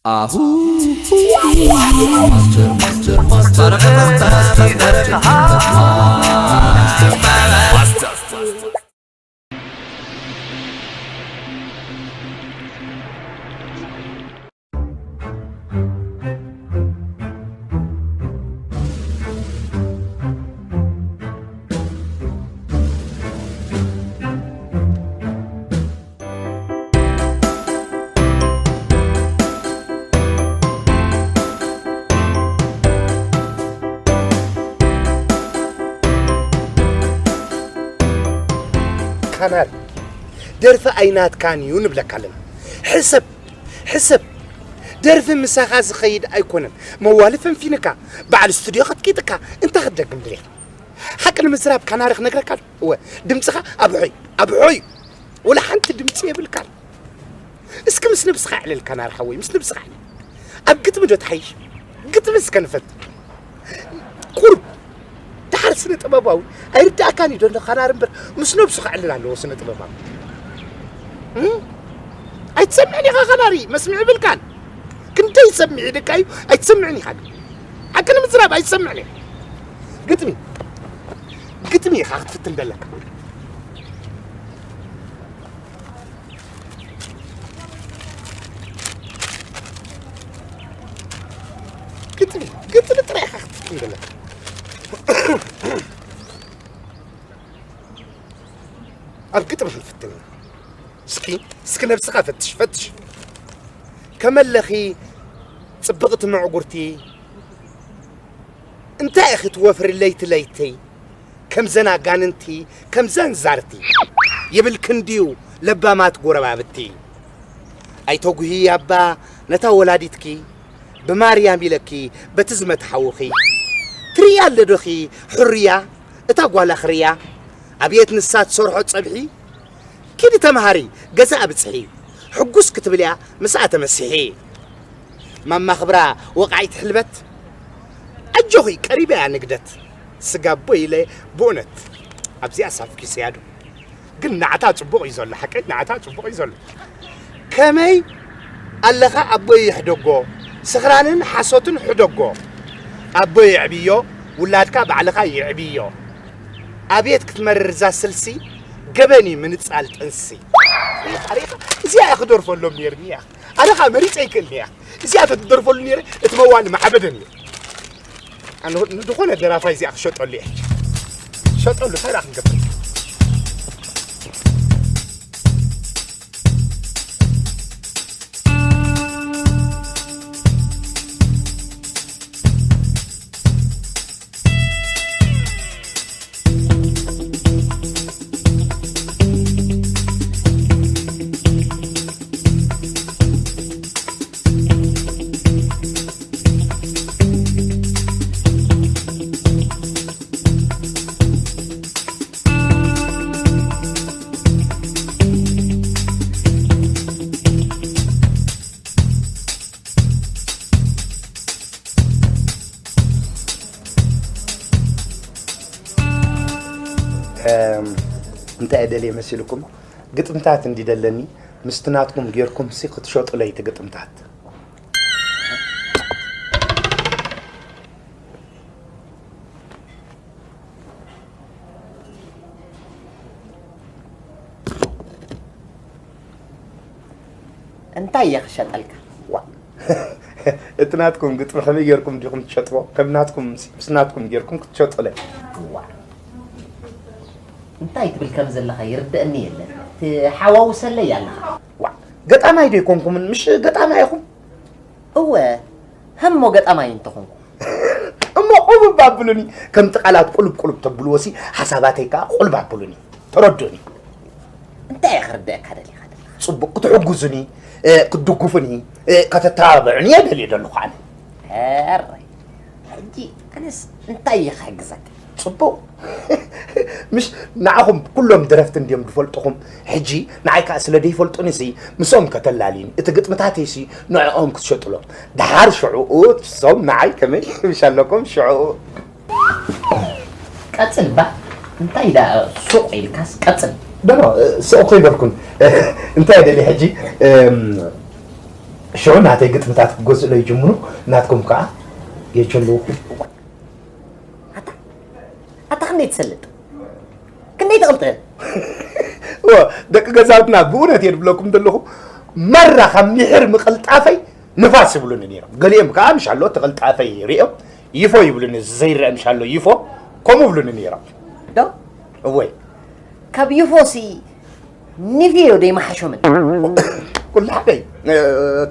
ኣሁ ማስተር ማስተር ማስተር ማስተር ማስተር ካናሪ፣ ደርፊ ኣይናትካን እዩ ንብለካ ኣለና። ሕሰብ፣ ሕሰብ። ደርፊ ምሳኻ ዝኸይድ ኣይኮነን። መዋሊ ፈንፊንካ፣ በዓል ስቱድዮ ቀጥቂጥካ፣ እንታይ ክትደግም ድሌኻ? ሓቂ ንምዝራብ ካናሪ ክነግረካ ኣሎ። እወ፣ ድምፅኻ ኣብሖ እዩ፣ ኣብሖ እዩ። ወላ ሓንቲ ድምፂ የብልካን። እስኪ ምስ ነብስኻ ኣዕልል ካናሪ ሓወይ፣ ምስ ነብስኻ ኣዕልል። ኣብ ግጥሚ ዶ ትሓይሽ? ግጥሚ እስከ ንፈት። ቁሩብ ድሓር ስነ ጥበባዊ ኣይርዳእካን እዩ ዶ ካናሪ እምበር፣ ምስ ነብሱ ከዕልል ኣለዎ ስነ ጥበባዊ። እም? ኣይትሰምዕን ኢኻ ካናሪ፣ መስምዕ ይብልካን። ክንደይ ሰሚዕ ደቃ እዩ፣ ኣይትሰምዕን ኢኻ። ሓቂ ንምዝራብ ኣይትሰምዕን ኢኻ። ግጥሚ፣ ግጥሚ ኢኻ ክትፍትን ዘለካ። ግጥሚ፣ ግጥሚ ጥራይ ኢኻ ክትፍትን ዘለካ። ኣብ ግጥሚ ክንፍትን ኢና። እስኪ፣ እስኪ ነብስኻ ፈትሽ፣ ፈትሽ። ከመለኺ ጽብቕቲ ምዕጉርቲ፣ እንታይ ኢኺ ትወፍሪ ለይቲ ለይቲ? ከምዘን ኣጋንንቲ፣ ከምዘን ዛርቲ፣ ይብልክን ድዩ ለባማት ጎረባብቲ? ኣይተጉሂ ኣባ ነታ ወላዲትኪ፣ ብማርያም ኢለኪ፣ በቲ ዝመትሓውኺ። ትርእያ ኣለዶኺ ሕሩያ፣ እታ ጓላ ክርያ፣ ኣብየት ንሳ ትሰርሖ ጸብሒ? ኪዲ ተምሃሪ፣ ገዛ ኣብጽሒ፣ ሕጉስ ክትብል እያ ምስኣ ተመሲሒ። ማማ ክብራ ወቕዓይቲ ሕልበት፣ ኣጆኺ ቀሪባ እያ ንግደት። ስጋ ኣቦይ ኢለ ብእውነት ኣብዚኣ ሳፍኪ ስያዶ። ግን ናዕታ ጽቡቕ እዩ ዘሎ፣ ሓቀይ ናዕታ ጽቡቕ እዩ ዘሎ። ከመይ ኣለኻ ኣቦይ ይሕደጎ፣ ስኽራንን ሓሶትን ሕደጎ። ኣቦይ የዕብዮ፣ ውላድካ ባዕልኻ የዕብዮ። ኣቤት ክትመርር እዛ ስልሲ፣ ገበን እዩ ምንጻል ጥንሲ። ሪኻ፣ ሪኻ፣ እዚኣ እየ ክደርፈሎም ነይርኒ እያ። ኣነ ኸኣ መሪጸ ኣይክእልን እያ። እዚኣ ተትደርፈሉ ነይረ፣ እቲ መዋሊ ምዓበደ ነይሩ። ኣነ ንዝኾነ ደራፋይ እዚኣ ክሸጠሉ እየ። ሸጠሉ፣ እንታይ ደኣ ክንገብር? እም፣ እንታይ እየ ደልየ መሲልኩም? ግጥምታት እንዲ ደለኒ፣ ምስቲ ናትኩም ጌርኩም ሲ ክትሸጡለይ እቲ ግጥምታት። እንታይ እየ ክሸጠልካ? ዋ፣ እቲ ናትኩም ግጥሚ ከመይ ጌርኩም ዲኹም ትሸጥዎ? ከም ናትኩም ምስ፣ ምስ ናትኩም ጌርኩም ክትሸጡለይ። ዋ፣ እንታይ ትብል ከም ዘለኻ ይርደእኒ የለን። ትሓዋውሰለይ ኣለኻ። ዋ፣ ገጣማይ ዶ ኣይኮንኩምን? ምሽ ገጣማይ ኢኹም? እወ፣ ህሞ ገጣማይ እንተኾንኩ። እሞ ቁብብ ኣብሉኒ። ከምቲ ቃላት ቁልብ ቁልብ ተብልዎ ሲ ሓሳባተይ ከኣ ቁልብ ኣብሉኒ። ተረዱኒ። እንታይ እየ ክርደእካ ደሊኻ ዘለኻ? ጽቡቕ ክትሕጉዙኒ፣ እ፣ ክትድግፉኒ፣ እ፣ ከተተባብዑኒ እየ ደልየ ዘለኹ ኣነ። ሕራይ። ሕጂ ኣነስ እንታይ እየ ክሕግዘካ? ጽቡቕ። ምሽ ንዓኹም ኩሎም ደረፍቲ እንድዮም ዝፈልጡኹም። ሕጂ ንዓይ ከኣ ስለ ዘይፈልጡኒ ሲ ምስኦም ከተላልዩኒ፣ እቲ ግጥምታተይ ሲ ንዕኦም ክትሸጡሎም። ደሓር ሽዑኡ ንሶም ንዓይ ከመይ ምሽ ኣለኩም ሽዑኡ። ቀጽል ባ፣ እንታይ ደኣ ሱቕ ኢልካስ ቀጽል። ኖ፣ ኖ፣ ሱቕ እኮ ኣይበልኩን። እንታይ ደሊ ሕጂ፣ እም፣ እሾ ናተይ ግጥምታት ክገዝእሎ ይጅምሩ፣ ናትኩም ከዓ የቸልውኹ። ኣታ ኣታ ክንደይ ትሰልጥ? ክንደይ ትቕልጥል? እወ፣ ደቂ ገዛውትና ብእውነት እየ ዝብለኩም ዘለኹ፣ ማራ ካብ ሚሕር ምቕልጣፈይ ንፋስ ይብሉኒ ነይሮም። ገሊኦም ከዓ ምሻሎ እቲ ቅልጣፈይ ሪኦም ይፎ ይብሉኒ፣ እዚ ዘይረአ ምሻሎ ይፎ ከምኡ ይብሉኒ ነይሮም። ዶ እወይ ካብ ይፎሲ ኒፍዮ ደይ መሓሾምን? ኩሉ ሓደይ።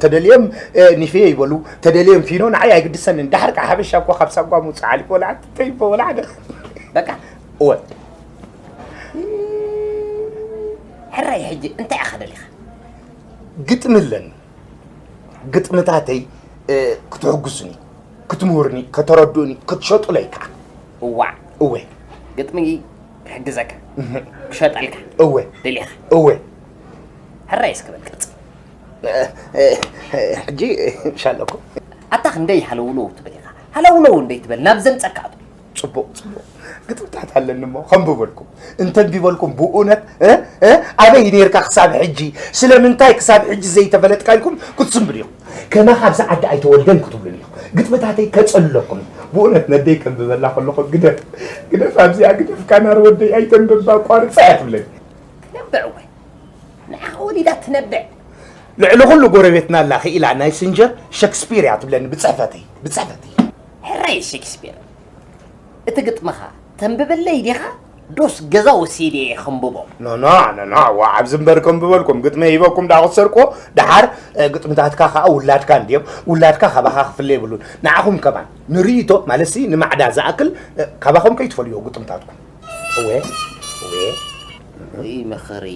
ተደልዮም ኒፍዮ ይበሉ፣ ተደልዮም ፊኖ ንዓይ ኣይግድሰንን። ዳሕር ከዓ ሓበሻ እኮ ካብ ሳጓ ምውፅእ ሓሊፎ ወላ ሓንቲ ተይፎ ወላ ሓደ። በቃ እወ ሕራይ ሕጂ እንታይ ኢኻ ደሊኻ? ግጥሚ ኣለኒ። ግጥምታተይ ክትሕጉሱኒ፣ ክትምህሩኒ፣ ከተረድኡኒ፣ ክትሸጡለይ ከዓ። እዋዕ እወ ግጥሚ ክሕግዘካ ክሸጠልካ እወ ደሊኻ? እወ ሕራይ እስኪ በል ቀጽል። ሕጂ ሻለኩም ኣታ ክንደይ ሃለውለው ትብል ኢኻ? ሃለውለው እንደይ ትበል ናብ ዘምጸካ ኣቶ ፅቡቕ ፅቡቕ ግጥምታት ኣለኒ እሞ ከንብበልኩም እንተንቢበልኩም ብእውነት እ? እ? ኣበይ ነርካ ክሳብ ሕጂ ስለምንታይ ክሳብ ሕጂ ዘይተፈለጥካ ኢልኩም ክትስንብሉ ኢኹም ከማኻ ኣብዚ ዓዲ ኣይተወልደን ክትብሉን ኢኹም ግጥምታተይ ከፀልለኩም ብእውነት ነደይ ከንብበላ ከለኹ ግደፍ ግደፍ ኣብዚኣ ግደፍ ካናር ወደይ ኣይተንብባ ቋርፃ እያ ትብለኒ ትነብዕ ወይ ንዓኻ ወሊዳ ትነብዕ ልዕሊ ኩሉ ጎረቤትና ኣላ ክኢላ ናይ ስንጀር ሸክስፒር እያ ትብለኒ ብፅሕፈተይ ብፅሕፈተይ ሕራይ ሸክስፒር እቲ ግጥምኻ ተንብበለይ ዲኻ ዶስ ገዛ ወሲደ እየ ከንብቦ ኖኖ ኖኖ ዋ ኣብዚ እምበር ከንብበልኩም ግጥመ ሂበኩም ዳ ክትሰርቆ ደሓር ግጥምታትካ ከዓ ውላድካ እንድዮም ውላድካ ካባኻ ክፍለ የብሉን ንዓኹም ከማን ንርእይቶ ማለትሲ ንማዕዳ ዝኣክል ካባኹም ከይትፈልዮ ግጥምታትኩም እወ እወ ወይ መኸሪ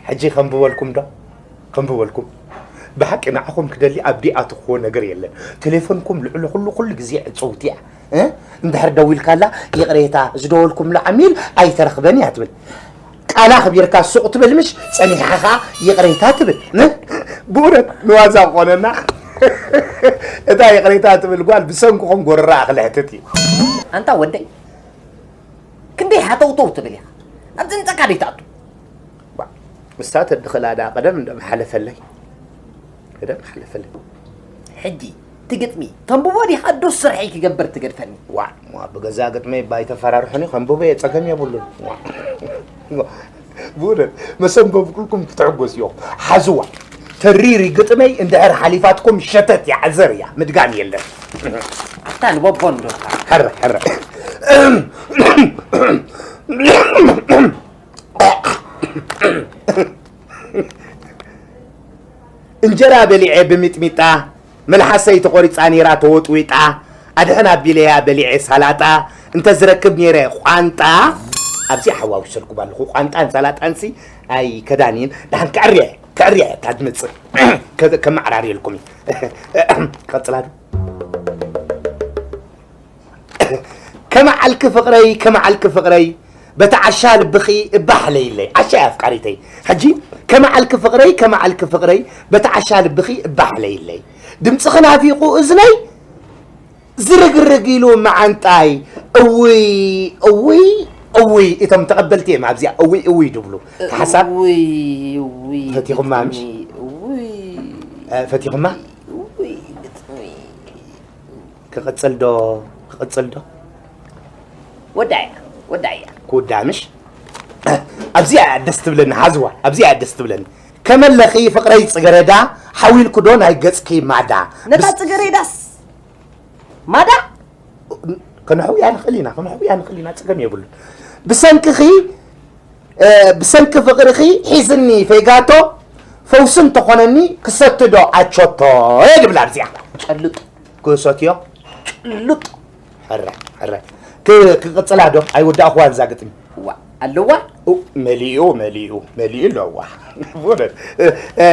ሕጂ ከንብበልኩም ዶ ከንብበልኩም ብሓቂ ንዓኹም ክደሊ ኣብዲ ኣትኽዎ ነገር የለን ቴሌፎንኩም ልዕሊ ኩሉ ኩሉ ግዜ ዕፅውቲ እያ እ? እንድሕር ደዊልካላ ይቕሬታ ዝደወልኩምሉ ዓሚል ኣይተረኽበን እያ ትብል ቃላ ኣኽቢርካ ሱቕ ትብል ምሽ ጸኒሓ ኸዓ ይቕሬታ ትብል እ? ብእውነት ንዋዛ ክኾነና እታ ይቕሬታ ትብል ጓል ብሰንክኹም ጎረራኣ ክልሕትት እዩ ኣንታ ወደይ ክንደይ ሃተውተው ትብል ኢኻ ኣብ ዘንፀካ ደይትኣቱ ምስታ ተድኽላ ዳ ቀደም እንደምሓለፈለይ ቀደም ሓለፈለይ ሕጂ ትግጥሚ ተንብቦ ዲኻ ዶ ስርሐይ ክገብር ትገድፈኒ ዋ ዋ ብገዛ ግጥመይ ባይ ተፈራርሑኒ ከንብቦ እየ ጸገም የብሉን ዋ ብእውነት መሰንበብኩልኩም ክትሕጎስ እዮም ሓዝዋ ተሪሪ ግጥመይ እንድሕር ሓሊፋትኩም ሸተት እያ ዓዘር እያ ምድጋም የለን ኣታ ንቦቦ እንዶ ሕረ ሕረ እንጀራ በሊዐ ብሚጥሚጣ መልሓሰይ ተቖሪፃ ነይራ ተወጥዊጣ ኣድሕን ኣቢለያ በሊዐ ሳላጣ እንተዝረክብ ነይረ ቋንጣ ኣብዚ ሓዋዊሰልኩም ኣለኹ ቋንጣን ሳላጣንሲ ኣይ ከዳንየን ደሓን ከዕርያ ከዕርያ እታ ትመፅእ ከመዓራርየልኩም እዩ ቀፅላ ዶ ከመዓልኪ ፍቕረይ ከመዓልኪ ፍቕረይ በቲ ዓሻ ልብኺ እባሕለይለይ ዓሻ እያ ኣፍቃሪተይ ሕጂ ከመዓልኪ ፍቕረይ ከመዓልኪ ፍቕረይ በቲ ዓሻ ልብኺ እባሕለይለይ ድምፅኺ ናፊቑ እዝነይ ዝርግርግ ኢሉ መዓንጣይ እውይ እውይ እውይ እቶም ተቐበልቲ እዮም ኣብዚኣ እውይ እውይ ድብሉ ሓሳብ ውይ ውይ ፈቲኹማ ምሽ? ውይ ፈቲኹማ ውይ ግጥሚ ክቕፅል ዶ ክቕፅል ዶ ወዳያ ወዳያ ክውዳእ ምሽ ኣብዚኣ እያ ደስ ትብለኒ ሓዝዋ ኣብዚኣ እያ ደስ ትብለኒ ከመለኺ ፍቕረይ ፅገረዳ ሓዊልኩ ዶ ናይ ገፅኪ ማዳ ነታ ፅገሬዳስ ማዳ ከነሕውያ ንኽእል ኢና ከነሕውያ ንኽእል ኢና ፀገም የብሉን ብሰንክኺ ብሰንኪ ፍቕርኺ ሒዝኒ ፌጋቶ ፈውሲ እንተኾነኒ ክሰቲ ዶ ኣቾቶ እየ ድብላ ኣብዚኣ ጨልጡ ክሰትዮ ጨልጡ ሕረ ሕረ ክ- ክቕፅላ ዶ ኣይወዳእኽዋን እዛ ግጥሚ ዋ ኣለዋ ኡ፣ መሊኡ መሊኡ መሊኡ ኣለዋ ብእውነት፣ እ፣ እ፣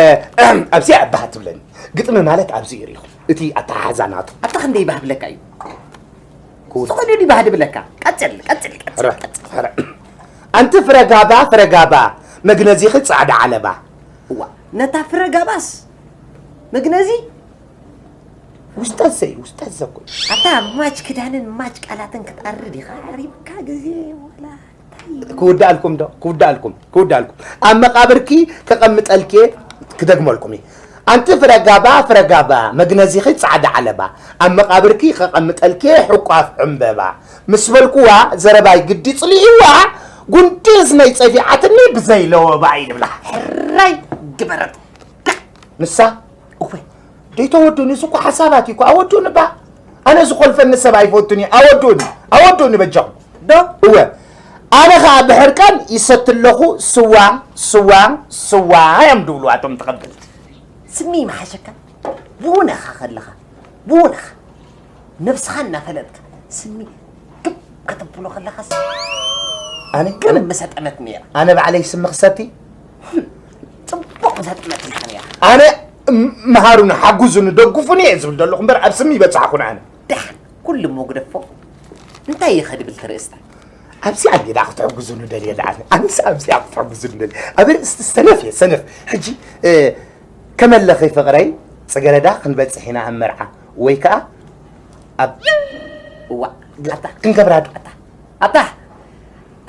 ኣብዚኣ ኣባህ ትብለኒ ግጥሚ ማለት ኣብዚ እዩ ሪኹ እቲ ኣተሓሓዛ ናቱ ኣታ ክንደይ ባህብለካ እዩ ክውል- ዝኾነ ዲ ባህዲ ብለካ ቀፅል ቀፅል ቀፅል ሕረ ቀፅል ሕረ ኣንቲ ፍረጋባ ፍረጋባ መግነዚኺ ፃዕዳ ዓለባ እዋ ነታ ፍረጋባስ መግነዚ ውስጠዘይ ውስጠዘኮ ኣታ ማች ክዳንን ማች ቃላትን ክትኣርድ ኢኻ ዓሪብካ ግዜ ወላ ክውዳእልኩም ዶ ክውዳእልኩም ክውዳእልኩም ኣብ መቃብርኪ ከቐምጠልኪ ክደግመልኩም እዩ። ኣንቲ ፍረጋባ ፍረጋባ መግነዚኺ ጻዕዳ ዓለባ ኣብ መቃብርኪ ከቐምጠልኪ ሕቋፍ ዕምበባ ምስ በልኩዋ ዘረባይ ግዲ ጽሊእዋ ጉንዲ እዝነይ ጸፊዓትኒ ብዘይ ለወባ እዩ ዝብላ። ሕራይ ግበረት። ንሳ እወ ደይተወዱኒ እዚ እኮ ሓሳባት እዩ እኮ ኣወዱኒ ባ ኣነ ዝኮልፈኒ ሰብ ኣይፈቱን እዩ ኣወዱኒ ኣወዱኒ በጃኹም ዶ እወ ኣነ ከዓ ብሕርቃን ይሰቲ ኣለኹ ስዋ ስዋ ስዋ እዮም ድብሉ ኣቶም ተቐበልቲ። ስሚ መሓሸካ ብውነኻ ከለኻ ብውነኻ ነብስኻ እናፈለጥካ ስሚ ግብ ከተብሎ ከለኻስ ኣነ ግብ ምሰጠመት ነይራ ኣነ ባዕለይ ስሚ ክሰቲ ፅቡቕ ምሰጠመት ኢኻ ነይራ ኣነ መሃሩኒ ሓጉዙኒ ደጉፉኒ እየ ዝብል ዘለኹ እምበር ኣብ ስሚ ይበፅሓኹን ኣነ ደሓን ኩሉ እሞ ግደፎ እንታይ እየ ከድብል ትርእስታ ኣብዚኣ እንዴ ዳ ክትሕግዙኒ ደልየ ደኣ ኣነስ ኣብዚኣ ክትሕግዙኒ ደልየ ኣብ ርእስቲ ሰነፍ እየ ሰነፍ ሕጂ ከመለኺ ፍቕረይ ጽገረዳ ክንበጽሕ ኢና ኣብ መርዓ ወይ ከኣ ኣብ እዋ ኣታ ክንገብራ ዶ ኣታ ኣታ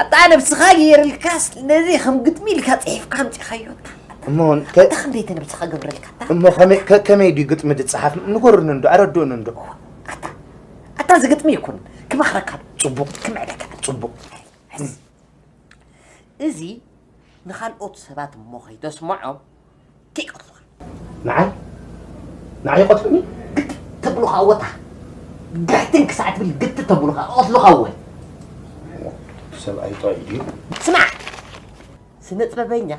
ኣታ ነብስኻ ገይርልካስ ነዚ ከም ግጥሚ ኢልካ ጽሒፍካ ኣምጺኻዮ ኣታ እሞ ኣታ ክንደይ ተነብስኻ ገብረልካ ኣታ እሞ ከመይ ከ- ከመይ ድዩ ግጥሚ ድጸሓፍ ንገሩኒ እንዶ ኣረድኡኒ እንዶ ኣታ ኣታ እዚ ግጥሚ ይኩን ክመኽረካ ዶ ጽቡቕ ክምዕደካ ጽቡቕ ሕዝ እዚ ንኻልኦት ሰባት እሞ ከይተስምዖም ከይቀትሉኻ። ንዓይ? ንዓይ ይቐትሉኒ? ግዲ ተብሉኻ ወታ ግሕትን ክሳዕ ትብል ግዲ ተብሉኻ እቐትሉኻ እወ። ሰብኣይ ጥራይ ድዩ? ስማዕ! ስነ ጥበበኛ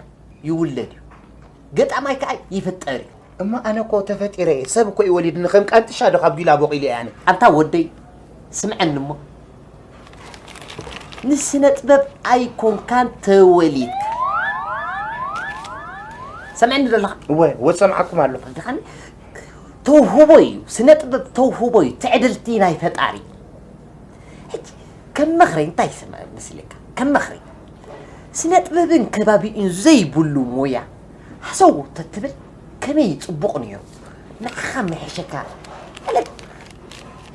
ይውለድ እዩ። ገጣማይ ከዓ ይፍጠር እዩ። እሞ ኣነ እኮ ተፈጢረ እየ። ሰብ እኮ እዩ ወሊድኒ። ከም ቃንጥሻ ዶ ካብ ዱላ ቦቒለ እየ ኣነ። ኣንታ ወደይ ስምዐኒ እሞ ንስነ ጥበብ ኣይኮንካን ተወሊድካ ሰምዐኒ ዘለኻ እወ ወሰምዓኩም ኣለኹ ተኻኒ ተውህቦ እዩ ስነ ጥበብ ተውህቦ እዩ ትዕድልቲ ናይ ፈጣሪ ሕጂ ከም ምኽሪ እንታይ ይስምዐ መስለካ ከም ምኽሪ ስነ ጥበብን ከባቢኡን ዘይብሉ ሞያ ሃሰው ተትብል ከመይ ጽቡቕ ነይሩ ንዓኻ ምሕሸካ ማለት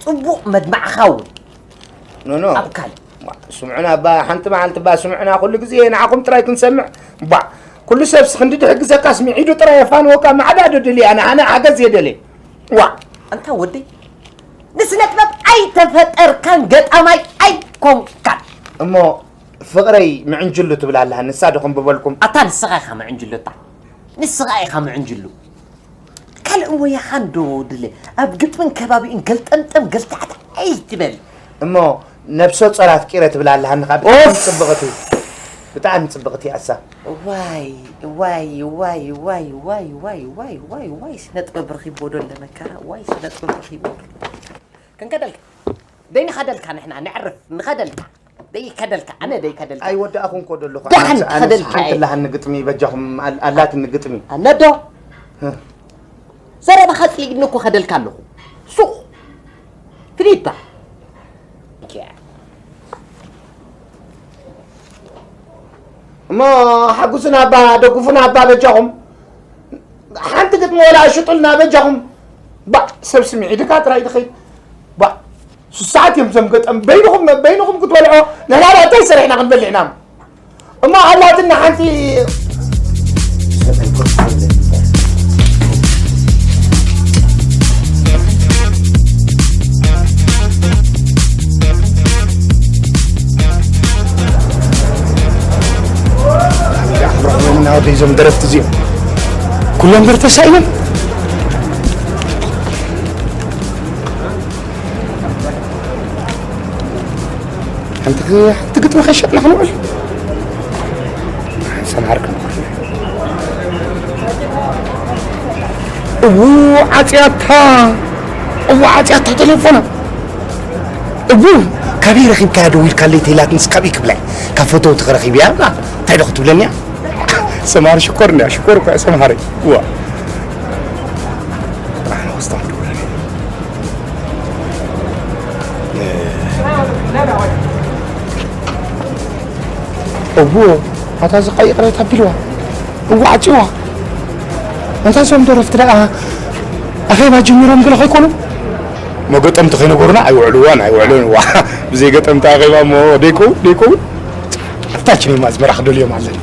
ጽቡቕ መድማዕኻ እውን ኖኖ ኣብ ካልእ ስምዑና እባ ሓንቲ መዓልቲ እባ ስምዑና ኩሉ ግዜ ንዓኹም ጥራይ ክንሰምዕ ባ ኩሉ ሰብስ ክንዲ ድሕግዘካስ ምዒዱ ጥራይ የፋንወካ ማዕዳ ዶ ደልየ ኣነ ኣነ ሓገዝ እየ ደልየ ዋ ኣንታ ወደይ ንስነ ጥበብ ኣይተፈጠርካን ገጣማይ ኣይኮንካን እሞ ፍቕረይ ምዕንጅሉ ትብል ኣለኻ ንሳ ዶ ከንብበልኩም ኣታ ንስኻ ኢኻ ምዕንጅሉታ ንስኻ ኢኻ ምዕንጅሉ ካልእ ሞያኻ እንዶ ድለ ኣብ ግጥምን ከባቢኡን ገልጠምጠም ገልታዕታ ኣይትበል እሞ ነብሰ ጾር ኣፍቂረ ትብል ኣለኻ ንኻ ብጣዕሚ ጽብቕቲ ብጣዕሚ ጽብቕቲ ኣሳ ዋይ ዋይ ዋይ ዋይ ዋይ ዋይ ዋይ ዋይ ዋይ ዋይ ስነ ጥበብ ረኺብዎ ዶ ለመከራ ዋይ ስነ ጥበብ ረኺብዎ ክንከደልካ ደይ ንኸደልካ ንሕና ነዕርፍ ንኸደልካ ደይ ከደልካ ኣነ ደይ ከደልካ ኣይወዳእኹን ኮ ደለኹ ደሓን ኣነስ ከደልካ ሓንቲ እየ። ኣላሃኒ ግጥሚ በጃኹም ኣል- ኣላትኒ ግጥሚ ኣነዶ ዘረባኻ ፅሊግኒ እኮ ከደልካ ኣለኹ ሱቕ ፍሊታ እሞ ሓጉስና ኣባ ደጉፉና ኣባ በጃኹም ሓንቲ ግጥሚ ወላ ሽጡልና በጃኹም ባ ሰብ ስምዒትካ ጥራይ ትኸይድ ባ ስሳዓት እዮም ዘምገጠም በይንኹም በይንኹም ክትበልዖ ንሕና እንታይ ሰሪሕና ክንበልዕ ኢና እሞ ኣላትና ሓንቲ ናወደይ እዞም ደረፍቲ እዚኦም ኩሎም በር ተሳኢኖም ሓንቲ ሓንቲ ግጥሚ ከሸጥና ክንውዕል ሰምሃር ክንውዕል እዉ ዓፅያታ እዉ ዓፅያታ ቴሌፎና እቡ ካበይ ረኺብካያ ደዊልካለይ ተይላትንስ ካብይ ክብላይ ካብ ፈተውቲ ክረኺብያ ብላ እንታይ ዶ ክትብለኒ እያ ሰምሃር ሽኮር እንድያ ሽኮር እኳ እያ ሰምሃረይ እዋ እዎ ኣታ ዝቃ ይቕሬታ ኣቢልዋ እዋ ዓፂዋ እንታይ እዞም ደረፍቲ ደኣ ኣኼባ ጀሚሮም ገለ ከይኮኑ መገጠምቲ ከይነገሩና ኣይውዕልዋን ኣይውዕልን እዋ ብዘይ ገጠምቲ ኣኼባ እሞ ደይከውን ደይከውን ኣብታችን እዮም ኣዝመራ ክደልዮም ኣለና።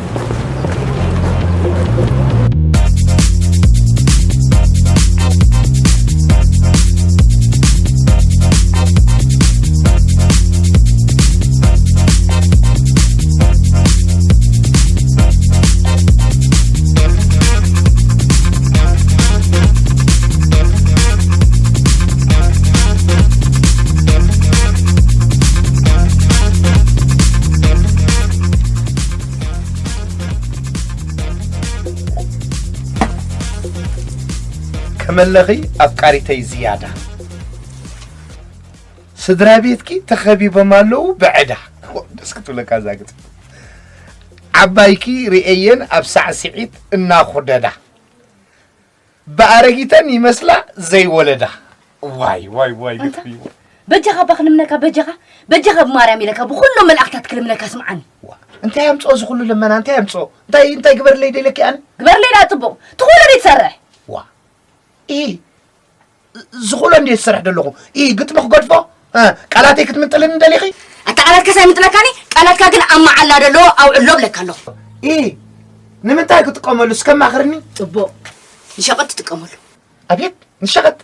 ከመለኺ ኣፍቃሪተይ ዝያዳ፣ ስድራ ቤትኪ ተኸቢቦም ኣለዉ ብዕዳ። ደስ ክትብለካ እዛ ግጥሚ። ዓባይኪ ርእየየን ኣብ ሳዕስዒት እናኹደዳ፣ ብኣረጊተን ይመስላ ዘይወለዳ። ዋይ ዋይ ዋይ፣ እንተ ግጥሚ። በጃኻ እባ ክልምነካ፣ በጃኻ፣ በጃኻ ብማርያም ኢለካ፣ ብኹሎም መልኣኽታት ክልምነካ ስምዓኒ። ዋ፣ እንታይ ኣምፅኦ እዚ ኩሉ ልመና? እንታይ ኣምፅኦ? እንታይ እንታይ ግበርለይ ደለኪ ኣነ? ግበርለይ ዳ ፅቡቕ ትኹሎ ዶ ትሰርሕ? ዋ፣ ኢ ዝኹሎ እንዴ ዝሰርሕ ደለኹ? ኢ ግጥሚ ክገድፎ? እ፣ ቃላተይ ክትምንጥልን እንደሊኺ? ኣታ ቃላትካስ ኣይምንጥለካኒ፣ ቃላትካ ግን ኣብ መዓላ ደሎ ኣውዕሎ ብለካ ኣለኹ። ኢ ንምንታይ ክጥቀመሉ እስከማኽርኒ? ፅቡቕ፣ ንሸቐጥ ትጥቀመሉ። ኣቤት ንሸቐጥ።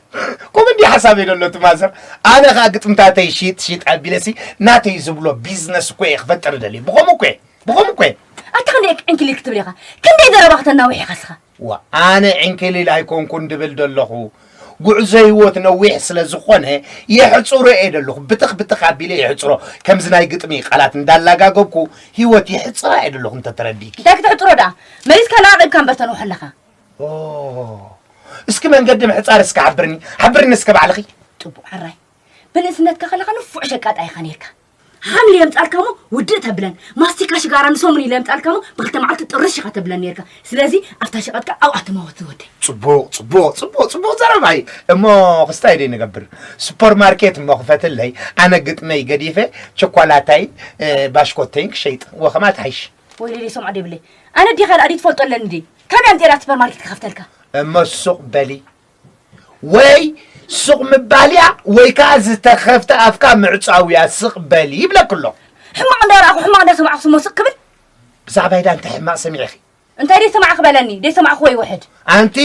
ኮመዲ ሓሳብ የደሎ እቲ ማዘር። ኣነ ኸኣ ግጥምታተይ ሽጥ ሽጥ ኣቢለሲ ናተይ ዝብሎ ቢዝነስ እኮ እየ ክፈጥር ደልየ። ብኸምኡ እኮ እየ። ብኸምኡ እኮ እየ። ኣታ ክንደይ ዕንክሊል ክትብል ኢኻ? ክንደይ ዘረባ ክተናውሕ ኢኻ እስኻ? ዋ፣ ኣነ ዕንክሊል ኣይኮንኩን ድብል ደለኹ። ጉዕዞ ህይወት ነዊሕ ስለ ዝኾነ የሕጽሮ እየ ደለኹ። ብትኽ ብትኽ ኣቢለ የሕጽሮ። ከምዚ ናይ ግጥሚ ቃላት እንዳላጋገብኩ ህይወት የሕጽራ እየ ደለኹ እንተተረዲእኪ። እንታይ ክትሕጽሮ ደኣ? መሊስካ ለቓቒብካ እምበር ተንውሖ ኣለኻ። ኦ፣ እስኪ መንገዲ ምሕጻር እስኪ ሓብርኒ፣ ሓብርኒ እስኪ ባዕልኺ። ጽቡቕ ሕራይ። ብንእስነትካ ከለኻ ንፉዕ ሸቃጣ ኢኻ ነይርካ። ሓምሊ የምጻልካ እሞ ውድእ ተብለን፣ ማስቲካ ሽጋራ ንሰሙን ኢለ የምጻልካ እሞ ብኽልተ መዓልቲ ጥርሽ ኢኻ ተብለን ነይርካ። ስለዚ ኣብታ ሸቐጥካ ኣብኣ ትመወት ዝወደይ። ጽቡቕ፣ ጽቡቕ፣ ጽቡቕ፣ ጽቡቕ ዘረባ እዩ። እሞ ክስታይ ደይ ንገብር? ሱፐርማርኬት እሞ ክፈትለይ፣ ኣነ ግጥመይ ገዲፈ ቸኮላታይን፣ እ፣ ባሽኮተይን ክሸይጥ። ወኸማ ትሓይሽ። ወይለይ ሰምዖ ደይብለይ። ኣነ ዲኻ ኣዲ ትፈልጦ ኣለኒ ዲ? ካበይ ኣምጺኤ እያ ሱፐርማርኬት ክኸፍተልካ? እሞ ሱቕ በሊ። ወይ ሱቕ ምባል እያ ወይ ከኣ ዝተኸፍተ ኣፍካ ምዕጻው እያ። ስቕ በሊ ይብለኪ ኣለኹ። ሕማቕ እንዳረኣኹ ሕማቕ እንዳሰማዕኩ ስሞ ስቕ ክብል? ብዛዕባይ ዳ እንታይ ሕማቕ ሰሚዕኺ? እንታይ ደይሰማዕኺ በለኒ። ደይሰማዕኹ ወይ ውሕድ። ኣንቲ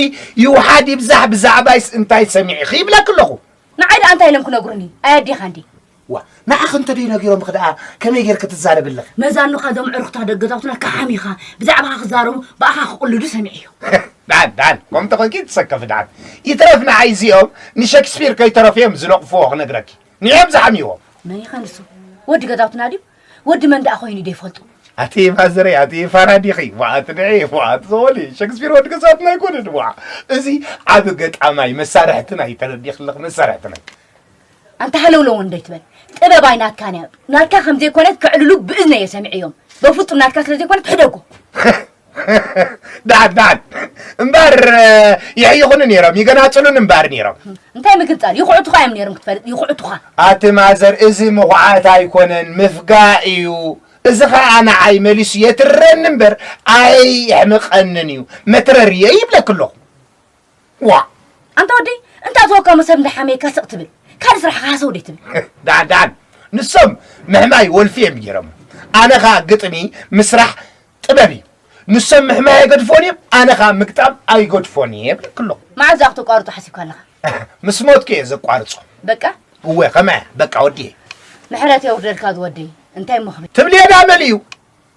ይውሓድ ይብዛሕ ብዛዕባይስ እንታይ ሰሚዕኺ ይብለኪ ኣለኹ። ንዓይ ደኣ እንታይ ኢሎም ክነግሩኒ? ኣይ ኣዴኻ እንዴ? ዋ፣ ንዓኺ እንተ ደይነጊሮምኺ ደኣ ከመይ ጌርኪ ትዛረቢ ኣለኺ? መዛኑኻ እዞም ዕሩኽታት ደቂ ገዛውትና ከሓሚኻ፣ ብዛዕባኻ ክዛረቡ፣ ብኣኻ ክቕልዱ ሰሚዐዮ። ደሓን፣ ደሓን፣ ከምኡ እንተኾንኪ ትሰከፊ ደሓን። ይትረፍ ንዓይ እዚኦም ንሸክስፒር ከይተረፉ እዮም ዝነቕፍዎ ክነግረኪ። ንዕኦም ዝሓምይዎም። መን ኢኻ ንሱ? ወዲ ገዛውትና ድዩ? ወዲ መን ደኣ ኮይኑ ደይፈልጦ? ኣቲ ማዘረይ፣ ኣቲ ፋራ ዲኺ? ዋ፣ ኣቲ ንዒ፣ ዋ፣ ኣቲ ዘወሊ፣ ሸክስፒር ወዲ ገዛትና ኣይኮነን፣ ዋ። እዚ ዓቢ ገጣማይ፣ መሳርሕትና እዩ፣ ተረዲእኪ ኣለኺ፣ መሳርሕትና እዩ። ኣንታ ሃለውለው እንዶ ይትበል። ጥበብ ኣይ ናትካን እያ። ናትካ ከም ዘይኮነት ከዕልሉ ብእዝነይ እየ ሰሚዐዮም። በፍጹም ናትካ ስለ ዘይኮነት ሕደጎ። ደሓን፣ ደሓን። እምበር፣ የሕይኹኒ ነይሮም፣ ይገናጽሉኒ እምበር ነይሮም። እንታይ ምግንጻል? ይኹዕቱኻ እዮም ነይሮም ክትፈልጥ፣ ይኹዕቱኻ። ኣቲ ማዘር፣ እዚ ምኹዓት ኣይኮነን፣ ምፍጋእ እዩ። እዚ ኸኣ ንዓይ መሊሱ የትረኒ እምበር ኣየሕምቐንን እዩ። መትረር እየ ይብለኪ ኣለኹ። ዋ! ኣንታ ወደይ፣ እንተ ኣተወካ እሞ ሰብ እንዳሓመየካ ስቕ ትብል። ካልእ ስራሕኻ ሃሰው ደይትብል። ደሓን፣ ደሓን። ንሶም ምሕማይ ወልፊ እዮም ገይሮም። ኣነ ኸኣ ግጥሚ ምስራሕ ጥበብ እዩ። ንሶም ምሕማይ ኣይገድፎን እዮም፣ ኣነ ኸኣ ምግጣም ኣይገድፎን እየ እብለኪ ኣለኹ። መዓዝ ደኣ ክተቋርጾ ሓሲብካ ኣለኻ? ምስ ሞትኩ እየ ዘቋርጾ። በቃ? እወ፣ ከመይ እያ? በቃ ወዲኤ። ምሕረት የውርደልካ ዝወደይ። እንታይ እሞ ክብል? ትብልዮ ዳ መን እዩ?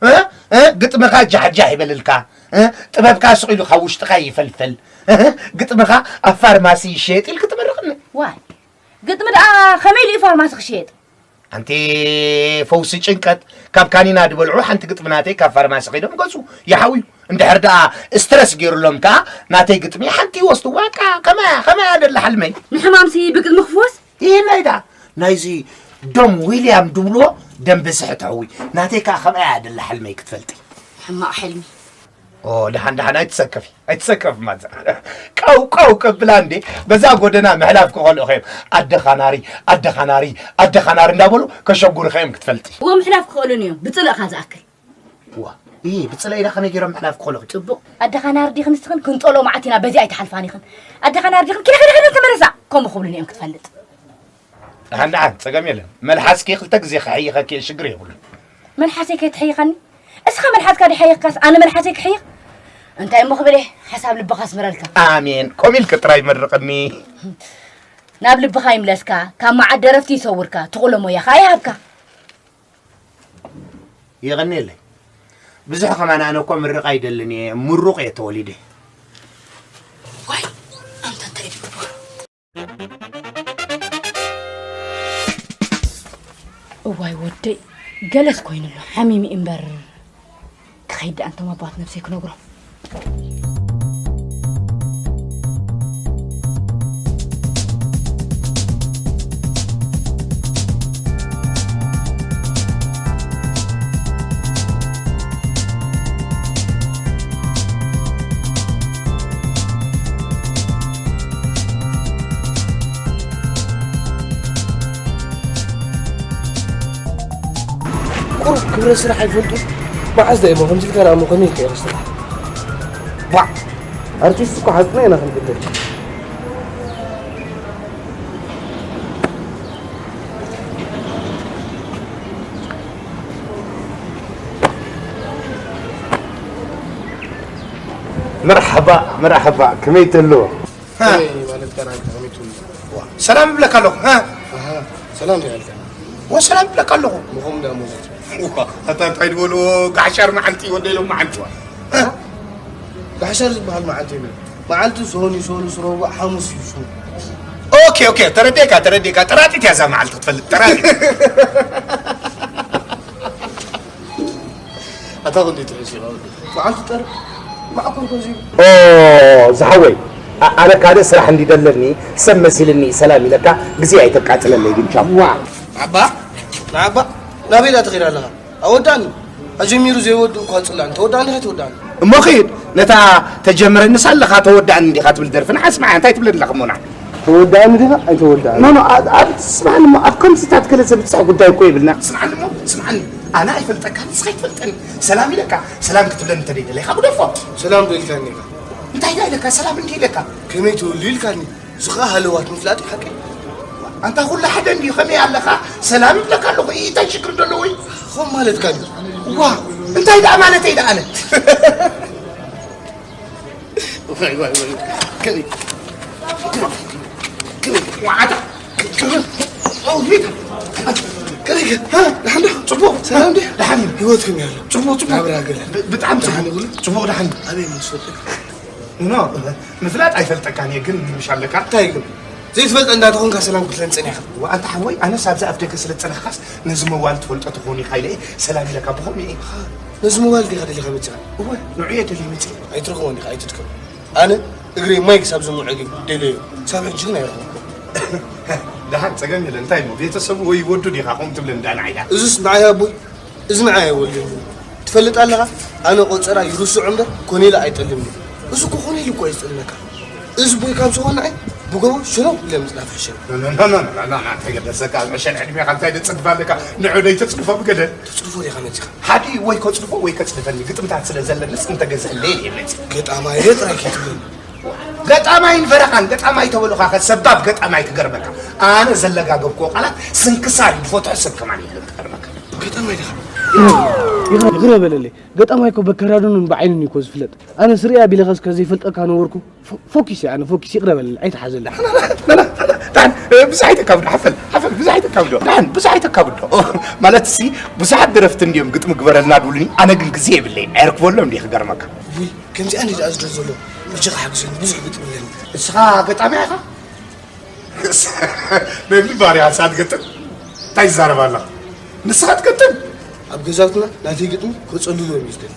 እ? እ? ግጥምኻ ጃሕጃሕ ይበልልካ። እ? ጥበብካ ስቕ ኢሉ ካብ ውሽጥኻ ይፈልፈል። እ? ግጥምኻ ኣብ ፋርማሲ ይሸየጥ ኢልኪ ትምርቕኒ። ዋይ፣ ግጥሚ ደኣ ከመይ ኢሉ እዩ ፋርማሲ ክሽየጥ? ኣንቲ ፈውሲ ጭንቀት ካብ ካኒና ዝበልዑ ሓንቲ ግጥሚ ናተይ ካብ ፋርማሲ ከይዶም ገዝኡ ይሓውዩ። እንድሕር ደኣ ስትረስ ገይሩሎም ከኣ ናተይ ግጥሚ ሓንቲ ይወስድዋ። በቃ ከማያ፣ ከማያ ደላ ሓልመይ። ንሕማምሲ ብግጥሚ ክፍወስ? ይህናይ ደኣ ናይዚ ዶም ዊልያም ድብልዎ ደም ብዝሒ ተሕዊ። ናተይ ከኣ ከማያ ደላ ሓልመይ ክትፈልጢ። ሕማቕ ሕልሚ። ኦ፣ ደሓን፣ ደሓን፣ ኣይትሰከፊ፣ ኣይትሰከፊ ማዘር። ቀው፣ ቀው፣ ቀብላ እንዴ፣ በዛ ጎደና ምሕላፍ ክኸልኡ ኸዮም። ኣደኻ ናሪ፣ ኣደኻ ናሪ፣ ኣደኻ ናሪ እንዳበሉ ከሸጉሩ ኸዮም ክትፈልጢ። እዎ፣ ምሕላፍ ክኸእሉን እዮም፣ ብጽልእኻ ዝኣክል። ዋ፣ ኢ፣ ብጽልእ ኢዳ ከመይ ገይሮም ምሕላፍ ክኸእሉ? ጽቡቕ። ኣደኻ ናሪ ዲኽን ንስኽን ክንጸልኦ መዓት ኢና፣ በዚ ኣይትሓልፋን ኢኽን። ኣደኻ ናሪ ዲኽን፣ ኪዳ፣ ኪዳ፣ ኪዳ፣ ተመለሳ፣ ከምኡ ክብሉን እዮም ክትፈልጥ። ደሓን፣ ደሓን፣ ጸገም የለን። መልሓስኪ ክልተ ግዜ ክሕይኸኪ እየ፣ ሽግር የብሉን። መልሓሰይ ከይትሕይኸኒ? እስኻ መልሓትካ ድሓየኽካስ ኣነ መልሓተይ ክሕይኽ? እንታይ እሞ ክብል እየ፣ ሓሳብ ልብኻ ኣስምረልካ። ኣሜን። ኮሚልክ ጥራይ መርቕኒ። ናብ ልብኻ ይምለስካ፣ ካብ መዓት ደረፍቲ ይሰውርካ፣ ትቑሎ ሞያ ኸኣ ይሃብካ። የቐንየለይ። ብዙሕ ከማን ኣነ እኮ ምርቕ ኣይደልን እየ፣ ምሩቕ እየ ተወሊደ። ዋይ፣ ኣንታ እንታይ ድግበር? እዋይ ወደይ፣ ገለስ ኮይኑሎ፣ ሓሚሚ እምበር። ክኸይድ ደኣ እንቶም ኣባት ነብሰይ ክነግሮም። ቁሩብ ክብረ ስራሕ ኣይፈልጡ። መዓዝ ዶ እሞ ከምዚ ኢልካ ደኣ እሞ ከመይ ይቀየር ስራሕ? ቧዕ! ኣርቲስት እኮ ሓቅና ኢና ክንግደል። መርሓባ፣ መርሓባ፣ ከመይ ተሎ? ሃ። ከመይ ማለት ከ ናንተ ከመይ ትብሉ? ዋ፣ ሰላም እብለካ ኣለኹ። ሃ። ኣሃ፣ ሰላም ዶ ያልካ? ወ ሰላም እብለካ ኣለኹ። ምኹም ዳ ሙሉት። ዋ፣ ኣታ እንታይ ዝበልዎ ጋሕሻር መዓልቲ ወደሎም መዓልቲ ዋ። ሃ? ጋሕሻር ዝበሃል መዓልቲ የለን። መዓልቲ ሶኒ፣ ሶሉስ፣ ረቡዕ፣ ሓሙስ እዩ ሽሙ። ኦኬ፣ ኦኬ፣ ተረዲእካ፣ ተረዲእካ። ጠራጢት እያ እዛ መዓልቲ ክትፈልጥ፣ ጠራጢት። ኣታ ክንዲ ትሕሽ ኢኻ ወዲ። መዓልቲ ጠር-፣ ማዕኮር ኮዚ። ኦ፣ ዝሓወይ፣ ኣ-፣ ኣነ ካልእ ስራሕ እንዲደለኒ ሰብ መሲልኒ ሰላም ኢለካ፣ ግዜ ኣይተቃጽለለይ ግን ቻው። ዋ፣ ኣባ፣ ንዓባ፣ ናበይ ዳ ትኸይድ ኣለኻ? ኣወዳእኒ። ኣጀሚሩ ዘይወድእ እኳ ጽላእኒ። ተወዳእኒ ከይተወዳእኒ። እሞ ኺድ፣ ነታ ተጀምረኒስ ኣለኻ ተወዳእኒ እንዲኻ ትብል ደርፊ ንዓ ስምዓ፣ እንታይ ትብለኒ ኣለኻ እሞ ንዓ? ተወዳእኒ ዲኻ? ኣይተወዳእኒ። ኖ፣ ኖ፣ ኣብ፣ ኣብ፣ ስምዓኒ እሞ፣ ኣብ ከምዚታት ገለ ዘብጽሕ ጉዳይ እኮ የብልና። ስምዓኒ እሞ፣ ስምዓኒ። ኣነ ኣይፈልጠካን፣ ንስኻ ኣይትፈልጠኒ። ሰላም ኢለካ፣ ሰላም ክትብለኒ እንተ ደይደለኻ ግደፎ። ሰላም ዶ ኢልካኒ ኢኻ? እንታይ ዳ ኢለካ? ሰላም እንዲ ኢለካ። ከመይ ትውሉ ኢልካኒ? እዚ ኸኣ ሃለዋት ምፍላጥ እዩ ሓቀይ። ኣንታ ኩሉ ሓደ እንድዩ፣ ከመይ ኣለኻ? ሰላም ይብለካ ኣለኹ። ኢ-፣ እንታይ ሽግር ደለዎ እዩ? ኸም ማለትካ ድዩ? ዋ፣ እንታይ ደኣ ማለተይ ደኣ ኣነ? ዋይ፣ ዋይ፣ ዋይ። ከመይ? ከመይ? ዋዓታ። ኦ፣ ጌታ። ከመይ? ሃ? ደሓን ዶ? ጽቡቕ። ሰላም ድዩ? ደሓን እዩ። ህይወት ከመይ ኣሎ? ጽቡቕ፣ ጽቡቕ። ናብራ ገለ? ብ-፣ ብጣዕሚ ጽቡቕ። ደሓን ይብሉ? ጽቡቕ፣ ደሓን። ኣበይ ምስ ወደቅ? ኖ፣ ምፍላጥ ኣይፈልጠካን እየ፣ ግን ምሽ ኣለካ። እንታይ ግን? ዘይትፈልጠ እንዳተኾንካ ሰላም ክትብለኒ ጸኒሕካ። ወ-፣ ኣንታ ሓወይ፣ ኣነስ ኣብዚ ኣፍ ደገ ስለ ዝጸናሕካስ ነዚ መዋል ትፈልጦ ትኾን ኢኻ ኢለ እየ ሰላም ኢለካ ብኸምኡ እየ። ነዚ መዋል ዲኻ ደሊኻ መጺኻ? እወ፣ ንዑ እየ ደልየ መጺአ። ኣይትረኽቦን ኢኻ፣ ኣይትድከም። ኣነ እግረይ ማይ ክሳብ ዝምዕግ ደልዮ፣ ክሳብ ሕጂ ግን ኣይረኸብኩን። ደሓን ጸገም የለን። እንታይ እሞ ቤተሰቡ ወይ ወዱ ዲኻ ከምኡ ትብለኒ ደኣ ንዓይ ደኣ? እዙስ ንዓይ ኣቦይ፣ እዚ ንዓይ ኣይወልድን እዩ። ትፈልጥ ኣለኻ? ኣነ ቆጸራ ይርስዖ እምበር ኮኔለ ኣይጠልምን እዩ። እዚ እኮ ኮኔለ እኮ እዩ ዝጠልመካ። እዚ ቦይ ካብ ዝኾነ ንዓይ ብጎቦ ሽለው ኢለ ምጽናፍ ሕሸ። ኖ፣ ኖ፣ ኖ፣ ኖ፣ ኖ፣ ኖ፣ እንታይ ገደሰካ? ኣብ ዕሸል ዕድሜኻ እንታይ ደጽድፍ ኣለካ? ንዑ ደይ ተጽድፎ ብገደል። ተጽድፎ ዲኻ መጺኻ? ሓዲ ወይ ከጽድፎ ወይ ከጽድፈኒ ግጥምታት ስለ ዘለንስ እንተገዝሐለይ እየ መጺእ። ገጣማይ እየ ጥራይ ከይትብለኒ። ገጣማይን ፈረቓን፣ ገጣማይ ተበሉኻ ከ ሰባብ ገጣማይ ክገርመካ። ኣነ ዘለጋገብክዎ ቃላት ስንክሳር እዩ ዝፈትሖ ሰብ ከማን የለን ክገርመካ። ገጣማይ ዲኻ? ይቕረ በለለይ። ገጣማይ እኮ በከዳድኑን ብዓይኑን እዩ እኮ ዝፍለጥ። ኣነ ስሪያ ቢለኸስ ከዘይፈልጠካ ነበርኩ። ፎ-፣ ፎኪስ እየ ኣነ፣ ፎኪስ፣ ይቕረ በለለይ፣ ኣይትሓዘለይ። ዳን፣ እ፣ ብዙሕ ኣይተካብዶ፣ ሓፈል፣ ሓፈል፣ ብዙሕ ኣይተካብዶ። ዳን፣ ብዙሕ ኣይተካብዶ። ማለት ሲ፣ ብዙሓት ደረፍቲ እንድዮም ግጥሚ ግበረልና ድብሉኒ፣ ኣነ ግን ግዜ የብለይን፣ ኣየርክበሎም እንድየ ክገርመካ። ውይ፣ ከምዚኣ እንዲ ደኣ ዝደር ዘሎ፣ በጃኻ ሓግዘኒ፣ ብዙሕ ግጥሚ ኣለኒ። ንስኻ ገጣሚ ኢኻ? መብሊ ባርያ ሳት ገጥም እንታይ ይዛረብ ኣላ? ንስኻ ትገጥም? ኣብ ገዛውትና ናተይ ግጥሚ ከጸልሎ እዩ ዝደሊ።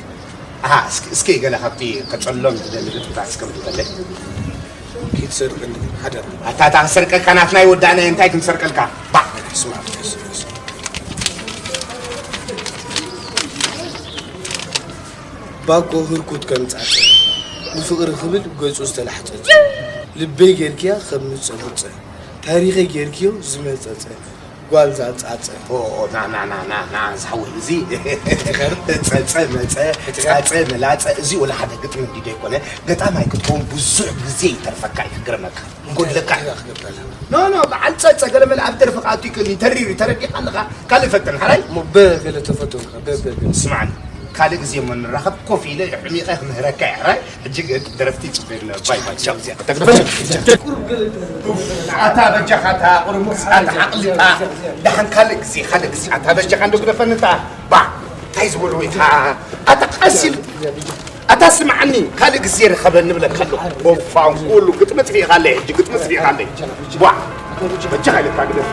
ኣሃ፣ እስኪ፣ እስኪ ገለ ካብቲ ከጸልሎም ዝደሊ ግጥምታት እስከ ምድበለይ። ከይትሰርቀኒ ሓደራ። ኣታ፣ ኣታ ክሰርቀካ ናትና ይወዳእና፣ እንታይ ክንሰርቀልካ? ባዕ! ስማዕ፣ ስማዕ፣ ስማዕ። ባኮ ህርኩት ከም ጻጸ፣ ንፍቕሪ ክብል ገጹ ዝተላሕጸጸ፣ ልበይ ጌርክያ ከም ምጸ ምጸ፣ ታሪኸይ ጌርክዮ ዝመጸጸ፣ ጓል ዛጻጸ። ኦ፣ ኦ፣ ና፣ ና፣ ና፣ ና፣ ና፣ ዝሓወይ፣ እዚ ሕትኸር። ጸጸ መጸ፣ ሕትኸር። ጻጸ መላጸ፣ እዚ ወላ ሓደ ግጥሚ እንዲ ደይኮነ፣ ገጣማይ ክትከውን ብዙሕ ግዜ ይተርፈካ እዩ፣ ክገርመካ። እንጎድለካ። እንታይ ክገብር ኣለና? ኖ፣ ኖ፣ በዓል ጸጸ ገለ መለ ኣብ ደርፊ ክኣቱ ይክእል እዩ፣ ተሪር እዩ፣ ተረዲእካ ኣለኻ፣ ካልእ ፈትን፣ ሓራይ? እሞ በ ገለ ተፈተንካ፣ በ፣ በ፣ በ። ስማዕኒ፣ ካልእ ግዜ እሞ ንራኸብ። ኮፍ ኢለ ሕሚቐ ክምህረካ እየ። ሕራይ፣ ሕጂ ግን ደረፍቲ ይጽበዩና። ባይ ባይ፣ ቻው። እዚኣ ተግረፍ። ኣታ በጃኻ፣ ኣታ ቁርሙስ፣ ኣታ ዓቕሊ፣ ኣታ ደሓን ካልእ ግዜ፣ ካልእ ግዜ። ኣታ በጃኻ እንዶ ግደፈኒ፣ ኣታ ባ፣ እንታይ ዝበሉ ወይ፣ ኣታ፣ ኣታ ቀስ ኢል፣ ኣታ ስምዓኒ፣ ካልእ ግዜ ርኸበኒ ብለካ ኣለኹ። ኦፋ፣ ኩሉ ግጥሚ ኣጥፊእኻለይ፣ ሕጂ ግጥሚ ኣጥፊእኻለይ። ቧ፣ በጃኻ ኢለካ ግደፍ።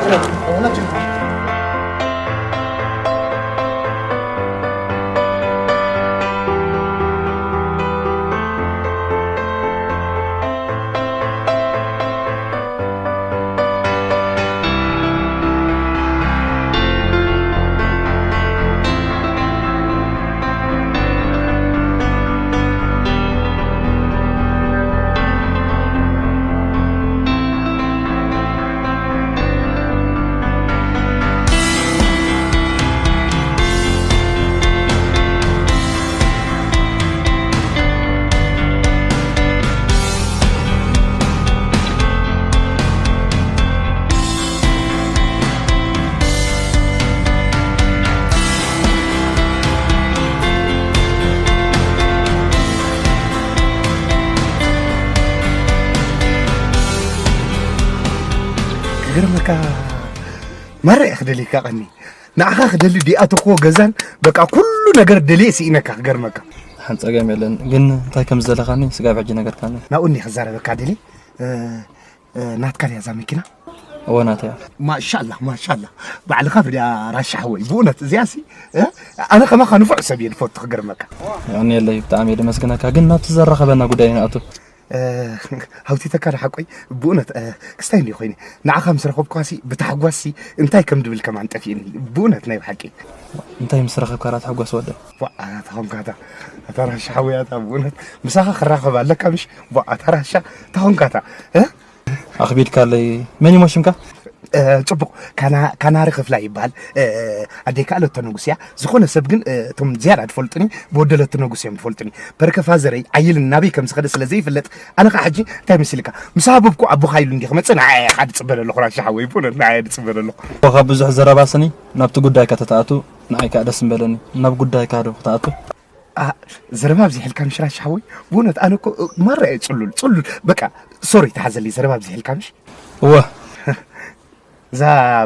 ክገርመካ ማራ እየ ክደልየካ ቀኒ ንዓኻ ክደሊ ዲኣተክዎ ገዛን በቃ ኩሉ ነገር ደልየ ስኢነካ ክገርመካ። ሓን ጸገም የለን ግን እንታይ ከም ዝደለኻኒ ስጋብ ሕጂ ነገርካኒ። ናብኡ እኒ ክዛረበካ ደሊ ናትካ ድያ እዛ መኪና? እወ ናተያ። ማሻላ ማሻላ ባዕልኻ ፍድያ ራሻ ሓወይ ብእውነት እዚኣ ሲ ኣነ ከማኻ ንፉዕ ሰብ እየ ዝፈቱ ክገርመካ። የቐንየለይ ብጣዕሚ እየ ደመስግነካ ግን ናብቲ ዘራኸበና ጉዳይ ንኣቱ። ሃውቲተካ ደሓቆይ ብእውነት ክስታይ እንዲ ኮይነ ንዓኻ ምስ ረኸብኳሲ ብታሕጓስሲ እንታይ ከም ድብል ከማን ጠፊእኒ ብእውነት ናይ ብሓቂ። እንታይ ምስ ረኸብካ ዳ ትሕጎስ ወደ? ቧ ኣታ ኾንካታ ኣታ ራሻ ሓወያታ ብእውነት ምሳኻ ክራኸብ ኣለካ ምሽ ቧ ኣታ ራሻ ኣታ ኾንካታ። ኣኽቢድካለይ። መን ይሞ ሽምካ? ጽቡቕ ካናሪ ክፍላ ይበሃል። ኣደይ ከኣ ለቶ ንጉስ እያ። ዝኾነ ሰብ ግን እቶም ዝያዳ ዝፈልጡኒ ብወደለቱ ንጉስ እዮም ዝፈልጡኒ። ፐርከፋዘረይ ዓይልን ናበይ ከም ዝኸደ ስለ ዘይፍለጥ ኣነ ከዓ ሕጂ እንታይ መሲልካ ምስ ሃበብኩ ኣቦኻ ኢሉ እንዲ ክመጽእ ንዓይ ኢኻ ድጽበ ዘለኹ ራሻ ሓወይ ብእውነት ንዓይ ድጽበ ዘለኹ። ካብ ብዙሕ ዘረባ ስኒ ናብቲ ጉዳይካ ተተኣቱ ንዓይ ከዓ ደስ ምበለኒ። ናብ ጉዳይካ ዶ ክትኣቱ? ዘረባ ኣብዚሕልካ ምሽ ራሻ ሓወይ ብእውነት ኣነ እኮ ማራ እየ ጽሉል ጽሉል በቃ ሶሪ ተሓዘለይ ዘረባ ኣብዚሕልካ ምሽ። እወ እዛ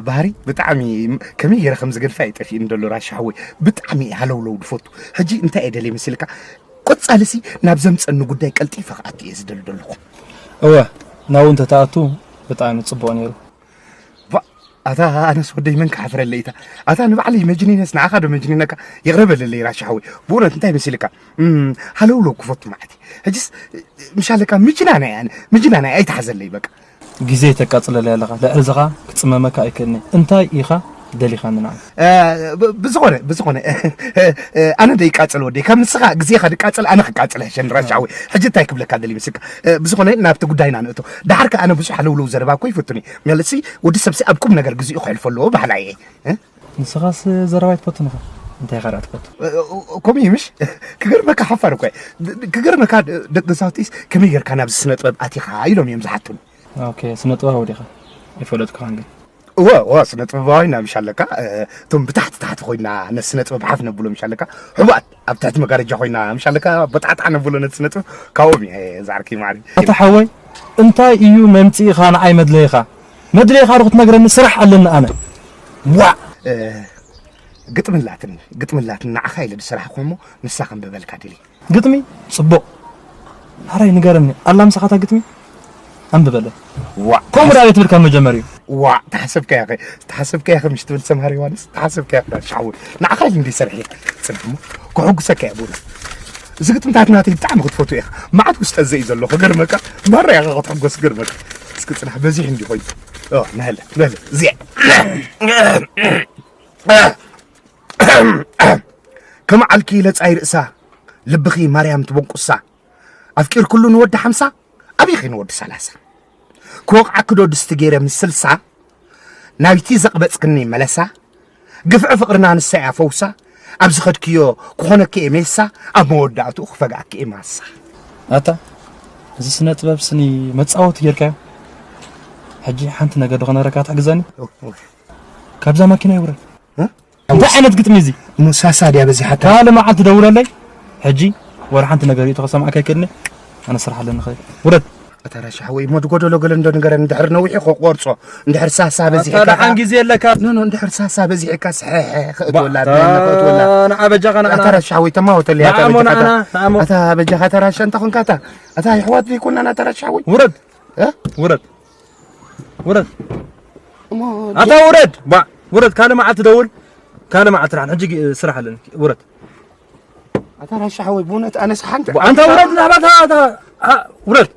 ባህሪ ብጣዕሚ ከመይ ገይረ ከም ዝገድፋ እየ ጠፊእኒ ዘሎ ራሻ ሓወይ ብጣዕሚ እየ ሃለውለው ዝፈቱ። ሕጂ እንታይ እየ ደልየ መሲልካ ቆጻልሲ ናብ ዘምፀኒ ጉዳይ ቀልጢፈ ክኣቱ እየ ዝደሊ ዘለኹ። እወ ናብኡ እንተተኣቱ ብጣዕሚ ፅቡቕ ነይሩ። ባ ኣታ ኣነስ ወደይ መን ክሓፍረለይ እታ ኣታ ንባዕለይ መጅኒነስ ንዓኻ ዶ መጅኒነካ ይቕረ በለለይ ራሻ ሓወይ ብእውነት እንታይ መሲልካ ሃለውለው ክፈቱ ማዓት ሕጅስ ምሻለካ ምጅናናይ ኣነ ምጅናናይ ኣይትሓዘለይ በቃ ግዜ ተቃጽለለይ ኣለኻ፣ ልዕሊ እዚ ኸኣ ክጽመመካ ኣይክእልን እየ። እንታይ ኢኻ ደሊኻኒ ንዓይ? እ፣ ብ-፣ ብዝኾነ፣ ብዝኾነ፣ ኣነ ደይቃጸል ወደይ፣ ካብ ንስኻ ግዜኻ ድቃጸል ኣነ ክቃጸል ሕሸኒ ራሻ ሓወይ። ሕጂ እንታይ ክብለካ ደልየ ምስልካ? እ፣ ብዝኾነ ናብቲ ጉዳይና ንእቶ። ደሓር ከኣ ኣነ ብዙሕ ሃለውለው ዘረባ እኮ ይፈቱን እየ። ማለትሲ ወዲ ሰብሲ ኣብ ቁም ነገር ግዜኡ ከሕልፎ ኣለዎ በሃላይ እየ። እ? ንስኻስ ዘረባ ኣይትፈቱን ኢኻ። እንታይ ኢኻ ደኣ ትፈቱ? እ፣ እ፣ ከምኡ እዩ ምሽ? ክገርመካ ሓፋር እኮ እየ። ድ-፣ ድ-፣ ክገርመካ ደ-፣ ደቂ ገዛውቲስ ከመይ ጌርካ ናብዚ ስነ ጥበብ ኣቲኻ ኢሎም እዮም ዝሓቱኒ። ኦኬ፣ ስነ ጥበባዊ ዲኻ? ኣይፈለጥኩኻን ግን። እወ፣ እወ፣ ስነ ጥበባዊ ኢና ምሽ ኣለካ። እ፣ እቶም ብታሕቲ ታሕቲ ኮይና ነቲ ስነ ጥበብ ሓፍ ነብሎ ምሽ ኣለካ። ሕቡኣት ኣብ ትሕቲ መጋረጃ ኮይና ምሽ ኣለካ። በጣዕጣዕ ነብሎ ነቲ ስነ ጥበብ ካብኦም እየ ዝዓርከይ ማዕሪ። ኣታ ሓወይ፣ እንታይ እዩ መምጽኢኻ ንዓይ መድለይኻ? መድለይኻ ዶ ክትነግረኒ? ስራሕ ኣለኒ ኣነ። ዋእ! እ፣ ግጥሚ ኣላትኒ፣ ግጥሚ ኣላትኒ ንዓኻ ኢለ ዝሰራሕኩ እሞ ንሳ ከንብበልካ ደልየ። ግጥሚ? ጽቡቕ። ሕራይ ንገረኒ፣ ኣላ ምሳኻ እታ ግጥሚ? ኣንብበለይ። ዋእ! ከምኡ ደኣ ኣይትብል ካብ መጀመርዩ። ዋእ! ተሓሰብካያ ኸ፣ ተሓሰብካያ ኸ ምሽ ትብል ሰምሃር ዮሃንስ? ተሓሰብካያ ኸ ሻው። ንዓኻ ኢለ እንድየ ሰሪሐ። ጽናሕ እሞ፣ ከሐጉሰካ እየ ብእውነት። እዚ ግጥምታት ናተይ ብጣዕሚ ክትፈትዎ ኢኻ። መዓት ውስጠዘ እዩ ዘሎ፣ ክገርመካ። ማራ ኢኻ ክትሕጎስ፣ ክገርመካ። እስኪ ጽናሕ፣ በዚሑ እንድዩ ኮይኑ። ኦ፣ ንሀለ፣ ንሀለ። እዚኣ። ከም ዓልኪ ለጻይ ርእሳ፣ ልብኺ ማርያም ትበንቁሳ። ኣፍቂርክሉ ንወዲ ሓምሳ፣ ኣበይኺ ንወዲ ሰላሳ? ክወቕዓኪ ዶ ድስቲ ገይረ ምስ ስልሳ? ናብቲ ዘቕበጽክኒ መለሳ? ግፍዒ ፍቕርና ንሳ እያ ፈውሳ። ኣብ ዝኸድክዮ ክኾነኪ እየ ሜሳ። ኣብ መወዳእትኡ ክፈግኣኪ እየ ማሳ። ኣታ፣ እዚ ስነ ጥበብ ስኒ መጻወቲ ጌርካዮ። ሕጂ ሓንቲ ነገር ዶ ክነግረካ ትሕግዘኒ? እወ። ካብዛ ማኪና ይውረድ። እ? ኣንታ ዓይነት ግጥሚ እዚ? እሞ ሳሳ ድያ በዚሓታ? ካልእ መዓልቲ ደውለለይ። ሕጂ ወላ ሓንቲ ነገር እዩ ተኸሰማዕካ ይከድኒ። ኣነ ስራሕ ኣለኒ ኸይ ውረድ። ኣታ ራሻ ሓወይ፣ እሞ ዝጎደሎ ገለ እንዶ ንገረኒ። እንድሕር ነዊሑ ክቆርጾ፣ እንድሕር ሳሳ በዚሕካ ኣታ ደሓን ግዜ ኣለካ። ኖ ኖ፣ እንድሕር ሳሳ በዚሕካ ስሕሕ ክእትወላ፣ ብያነ ክእትወላ። ንዓ በጃኻ ንዓና። ኣታ ራሻ ሓወይ፣ ተማወተለይ። ኣታ ንዓሞ በጃኻ ንዓና ታ- ንዓሞ። ኣታ በጃኻ፣ ኣታ ራሻ እንተ ኾንካ፣ ኣታ ኣታ ይሕዋት ዘይኮናና፣ ኣታ ራሻ ሓወይ። ውረድ እ? ውረድ ውረድ። እሞ ኣታ ውረድ ባ ውረድ። ካልእ መዓልቲ ደውል። ካልእ መዓልቲ ደሓን። ሕጂ ግ- ስራሕ ኣለኒ። ውረድ። ኣታ ራሻ ሓወይ፣ ብእውነት ኣነስ ሓንቲ ኣንታ ውረድ። ናባታ ኣታ ኣ- ውረድ።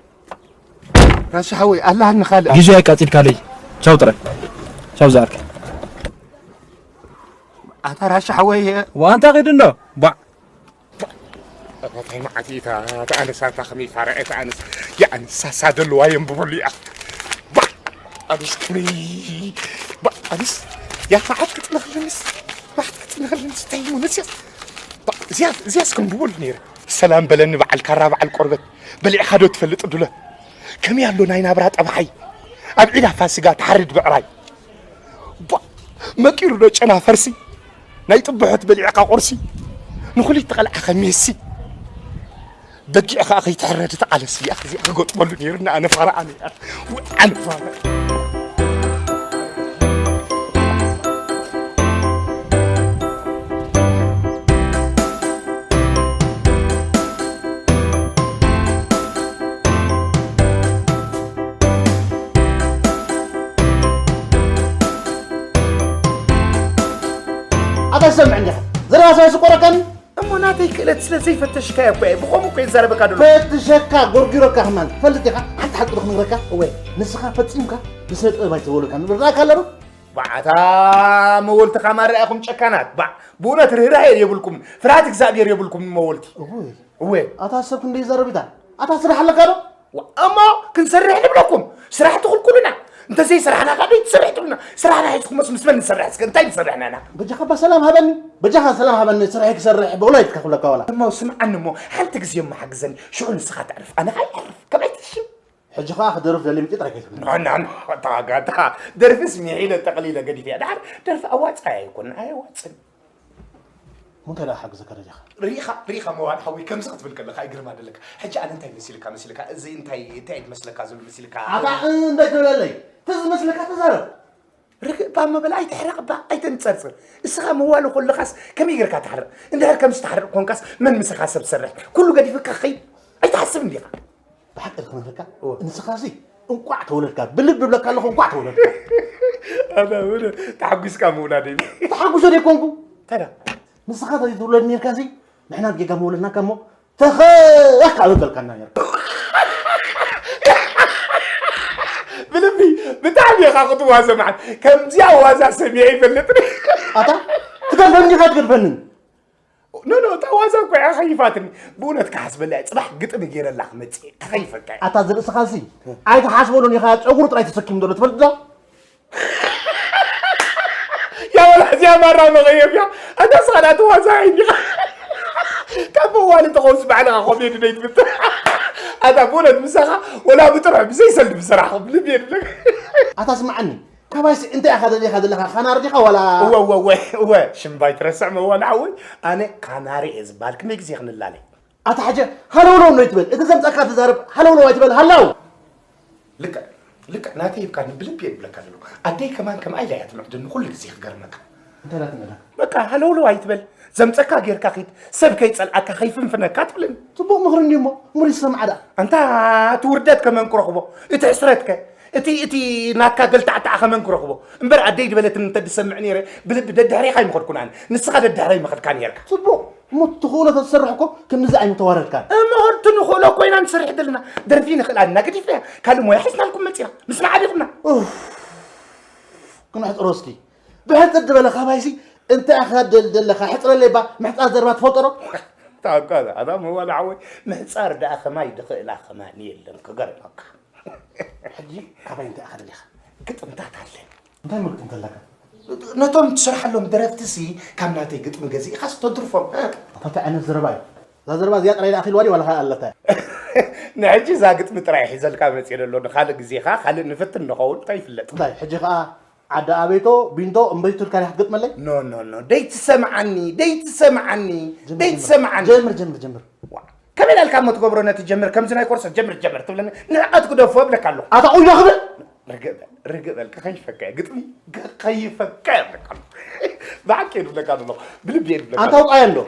ራሻ ሓወይ፣ ኣላህኒ ካልእ። ግዜ ኣይቃጺልካለይ። ቻው ጥራይ። ቻው ዝኣልካ። ኣታ ራሻ ሓወይ፣ ወኣንታ ኺድ እንዶ። ባ እንታይ መዓት እዩ፣ እታ ኣነስ ኣታ ከመይ ፋራ እያ፣ እታ ኣነስ። ያ ኣነስ ሳሳ ደለዋ የንብበሉ እያ። ባ ኣነስ ከመይ ባ ኣነስ ያ መዓት ክጥነኽልንስ መዓት ክጥነኽልንስ እንታይ እሞ ነስያስ። ባ እዚያ እዚያስ ከንብበሉ ነይረ። ሰላም በለኒ በዓል ካራ በዓል ቆርበት፣ በሊዕኻ ዶ ትፈልጥ ዱለ? ከመይ ኣሎ ናይ ናብራ ጠባሓይ? ኣብ ዒዳ ፋሲጋ ትሓርድ ብዕራይ። ቧ! መቂሩ ዶ ጨና ፈርሲ? ናይ ጥብሖት በሊዕካ ቁርሲ? ንኹሊት ተቐልዓኸ ሜሲ? በጊዕ ኸኣ ከይትሕረድ ተቓለሲ። ኣኽዚ ክገጥመሉ ነይሩና። ኣነ ፋራ፣ ኣነ፣ ኣነ ፋራ። ኣታ ሰምዕ እንዲኻ። ዘረባ ሰበ ስቆረከኒ። እሞ ናተይ ክእለት ስለ ዘይፈተሽካዮ እኮ እየ ብኸምኡ እኮ እየ ዝዛረበካ ዘሎ። ፈትሸካ ጎርጊሮካ ከማን ትፈልጥ ኢኻ። ሓንቲ ሓቂ ዶ ክነግረካ? እወ። ንስኻ ፈጺምካ ብስነ ጥበብ ኣይተወለድካን። ንረኣካ ኣለዶ? ባዓታ መወልትኻ ማራ ኢኹም ጨካናት። ባዕ ብእውነት ርህራሄ የብልኩም፣ ፍርሃት እግዚኣብሔር የብልኩም መወልቲ። እወ። እወ። ኣታ ሰብ ክንደይ ይዛረብ ኢታ? ኣታ ስራሕ ኣለካ ዶ? ዋ፣ እሞ ክንሰርሕ ንብለኩም፣ ስራሕ ትኽልኩሉና። እንተዘይ ስራሕና ካበይ ትሰርሕ ትብሉና? ስራሕና ሒዝኩሞስ ምስ መን ንሰርሕ? እስከ እንታይ ንሰርሕ ንሕና? በጃኻ እባ ሰላም ሃበኒ፣ በጃኻ ሰላም ሃበኒ፣ ስርሐይ ክሰርሕ ብውላይትካ ክብለካ ዋላ። እሞ ስምዓኒ እሞ፣ ሓንቲ ግዜ እሞ ሓግዘኒ፣ ሽዑ ንስኻ ተዕርፍ፣ ኣነ ኸኣ ይዓርፍ። ከመይ ትሽም? ሕጂ ኸኣ ክደርፍ ደልየ ምጭ ጥራይ ከይትብለኒ። ኖ፣ ኖ፣ ኖ፣ ተዋጋእታ። ደርፊስ ሚሒለ ጠቕሊለ ገዲፈያ። ደሓር ደርፊ ኣዋጻኢ ኣይኮነን፣ ኣየዋጽን። እንታይ ደኣ ሓግዘካ ደሊኻ? ርኢኻ፣ ርኢኻ መዋል ሓወይ፣ ከምዚ ክትብል ከለኻ ይግርማ ደለካ። ሕጂ ኣነ እንታይ መሲልካ፣ መሲልካ? እዚ እንታይ፣ እንታይ እዩ ዝመስለካ ዘሎ መሲልካ? ኣታ እንታይ ትብለለይ? እቲ ዝመስለካ ተዛረብ። ርግእ እባ መበል ኣይትሕረቕ እባ፣ ኣይተንጸርጽር። እስኻ መዋል ኮለኻስ ከመይ ጌርካ ትሓርቕ? እንድሕር ከምዚ ትሓርቕ ኮንካስ መን ምሳኻ ሰብ ትሰርሕ? ኩሉ ገዲፍካ ክኸይድ ኣይትሓስብን ዲኻ? ብሓቂ ክነግረካ፣ እወ። ንስኻሲ እንቋዕ ተወለድካ፣ ብልቢ እብለካ ኣለኹ፣ እንቋዕ ተወለድካ። ኣታ ወደ ተሓጒስካ ምውላደይ። ተሓጒሰ ደይኮንኩ። እንታይ ደኣ? ንስኻ ተዘይትውለድ ነርካሲ፣ ንሕና ጌጋ ምወለድናካ እሞ፣ ተኸኽ ኣበልካና ነርካ። ብልቢ፣ ብጣዕሚ ኢኻ ክትዋዘ መዓት። ከምዚኣ ዋዛ ሰሚዐ ይፈልጥን። ኣታ፣ ትገድፈኒ ዲኻ ትገድፈንን? ኖ፣ ኖ፣ እታ ዋዛ እኮ እያ ኸይፋትኒ። ብእውነት ክሓስበላ እየ። ጽባሕ ግጥሚ ገይረላ ክመጽእ እየ። ከኸይፈካ እየ። ኣታ ዝርእስኻሲ፣ ኣይትሓስበሉን ኢኻ፣ ጨጉሩ ጥራይ ተሰኪሙ ዘሎ ትፈልጥ ዶ? ያ ወላ እዚኣ ማራ መቐየፍ እያ። ኣታ ስኻ ዳ ተዋዛይ እንዲኻ። ካብ መዋል እንተኾንስ ባዕልኻ ኮሜዲ ደይ ትብትር። ኣታ ብእውነት ምሳኻ ወላ ብጥርሑ ብዘይ ሰልዲ ብሰራሕኹም ልብ የድለካ። ኣታ ስምዓኒ፣ ካባይሲ እንታይ ኢኻ ደሊኻ ዘለኻ? ካናሪ ዲኻ ዋላ? እወ፣ እወ፣ እወ፣ እወ። ሽምባይ ትረስዕ መዋል ሓወይ። ኣነ ካናሪ እየ ዝበሃል። ክንደይ ግዜ ክንላለ? ኣታ ሕጂ ሃለውለው እንዶ ይትበል። እቲ ዘምጻካ ትዛረብ ሃለውለው ኣይትበል። ሃላው። ልክዕ፣ ልክዕ ናተይ ይብካ ብልቢ እየ ዝብለካ ዘለኹ። ኣደይ ከማን ከምኣ ኢላ እያ ትምዕደኒ ኩሉ ግዜ ክገርመካ። እንታይ ኢላ ትምዕደካ? በቃ ሃለውለው ኣይትበል። ዘምጸካ ጌርካ ኺድ። ሰብ ከይጸልኣካ ከይፍንፍነካ ትብለኒ። ጽቡቕ ምኽሪ እንድዩ እሞ፣ ሙሉስ ሰምዓ ደኣ። ኣንታ እቲ ውርደት ከመን ክረኽቦ? እቲ ሕስረት ከ? እቲ፣ እቲ ናትካ ገልታዕታዕ ከመን ክረኽቦ? እምበር ኣደይ ዝበለትኒ እንተ ዝሰምዕ ነይረ፣ ብልቢ ደድሕሬኻ ኣይምኸድኩን ኣነ። ንስኻ ደድሕረይ ምኸድካ ነይርካ። ጽቡቕ። እሞ ትኽእሎ ተትሰርሕ እኮ ክንድዚ ኣይምተዋረድካን። እሞ እቲ ንኽእሎ እኮ ኢና ንሰርሕ ዘለና። ደርፊ ንኽእል ኣለና፣ ገዲፍናያ። ካልእ ሞያ ሒዝናልኩም መጺና። ምስ መዓቢኹምና። ኡፍ። ክነሕጽሮ እስኪ። ብሕጽር ዝበለ ካባይሲ እንታይ ኢኻ ደል-፣ ደለኻ? ሕጽረለይ እባ፣ ምሕጻር ዘረባ ትፈልጦ ዶ? ታውቃ፣ ኣታ መዋል ሓወይ፣ ምሕጻር ደኣ ከማይ ድኽእላ ከማን የለን፣ ክገርመካ። ሕጂ ካባይ እንታይ ኢኻ ደሊኻ? ግጥምታት ኣለኒ። እንታይ እሞ ግጥምቲ ኣለካ? ነቶም ትሰርሓሎም ደረፍትሲ ካብ ናተይ ግጥሚ ገዚእኻስ ተድርፎም። ኣታ እንታይ ዓይነት ዘረባ እዩ? እዛ ዘረባ እዚኣ ጥራይ ደኣ ኣኺልዋ ድዩ ዋላ ካልእ ኣለታ እያ? ንሕጂ እዛ ግጥሚ ጥራይ ሒዘልካ መጺአ ዘሎ፣ ንኻልእ ግዜኻ ካልእ ንፍትን ንኸውን እንታይ ይፍለጥ? እንታይ ሕጂ ኸኣ ዓዲ ኣቤቶ፣ ቢንቶ፣ እምበይቱ ኢልካ ዲኻ ክትገጥመለይ? ኖ፣ ኖ፣ ኖ፣ ደይትሰምዓኒ፣ ደይትሰምዓኒ፣ ጀምር፣ ጀምር። ደይትሰምዓኒ። ጀምር፣ ጀምር፣ ጀምር። ዋ፣ ከመይ ኢልካ እሞ ትገብሮ ነቲ ጀምር፣ ከምዚ ናይ ኮርሶ ጀምር፣ ጀምር ትብለኒ፣ ንዕቐት ግደፎ እብለካ ኣለኹ። ኣታ ቁኖ ክብል? ርግእ በል፣ ርግእ በል፣ ከኸይፈካ እየ፣ ግጥሚ ከኸይፈካ እየ እብለካ ኣለኹ። ብሓቂ እየ ዝብለካ ዘለኹ፣ ብልቢ እየ ዝብለካ ኣንታ ኣለኹ። ውቃየ እንዶ።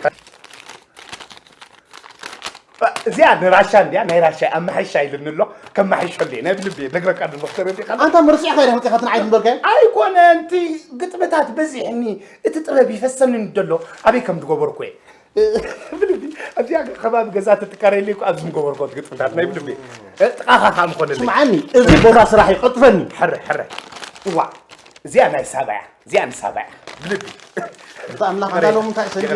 እዚኣ ንራሻ እንድያ፣ ናይ ራሻ ኣመሓይሻ ኢልኒ ኣሎ፣ ከመሓይሸሉ እየ፣ ናይ ብልቢ እየ ነግረካ ዘለኹ፣ ተረዲእካ ኣሎ። ኣንታ መርሲዕካ ኢኻ መጺኻ ትንዓይ ዝንበርካዮ? ኣይኮነን፣ እቲ ግጥምታት በዚሕኒ፣ እቲ ጥበብ ይፈሰኒ እንዶ ኣሎ፣ ኣበይ ከም ዝገበርኩ እየ። ብልቢ፣ ኣብዚኣ ከባቢ ገዛ ተትካረየለይ እኮ ኣብዚ ምገበርኮ ግጥምታት፣ ናይ ብልቢ እየ። ጥቓኻ ከዓ ምኾነለይ። ስምዓኒ፣ እዚ ቦታ ስራሕ እዩ፣ ቀጥፈኒ። ሕረ፣ ሕረ። እዋ፣ እዚኣ ናይ ሳባ እያ፣ እዚኣ ንሳባ እያ፣ ብልቢ። እንተ ኣምላኽ ኣንታ ሎሚ እንታይ ሰጊደ?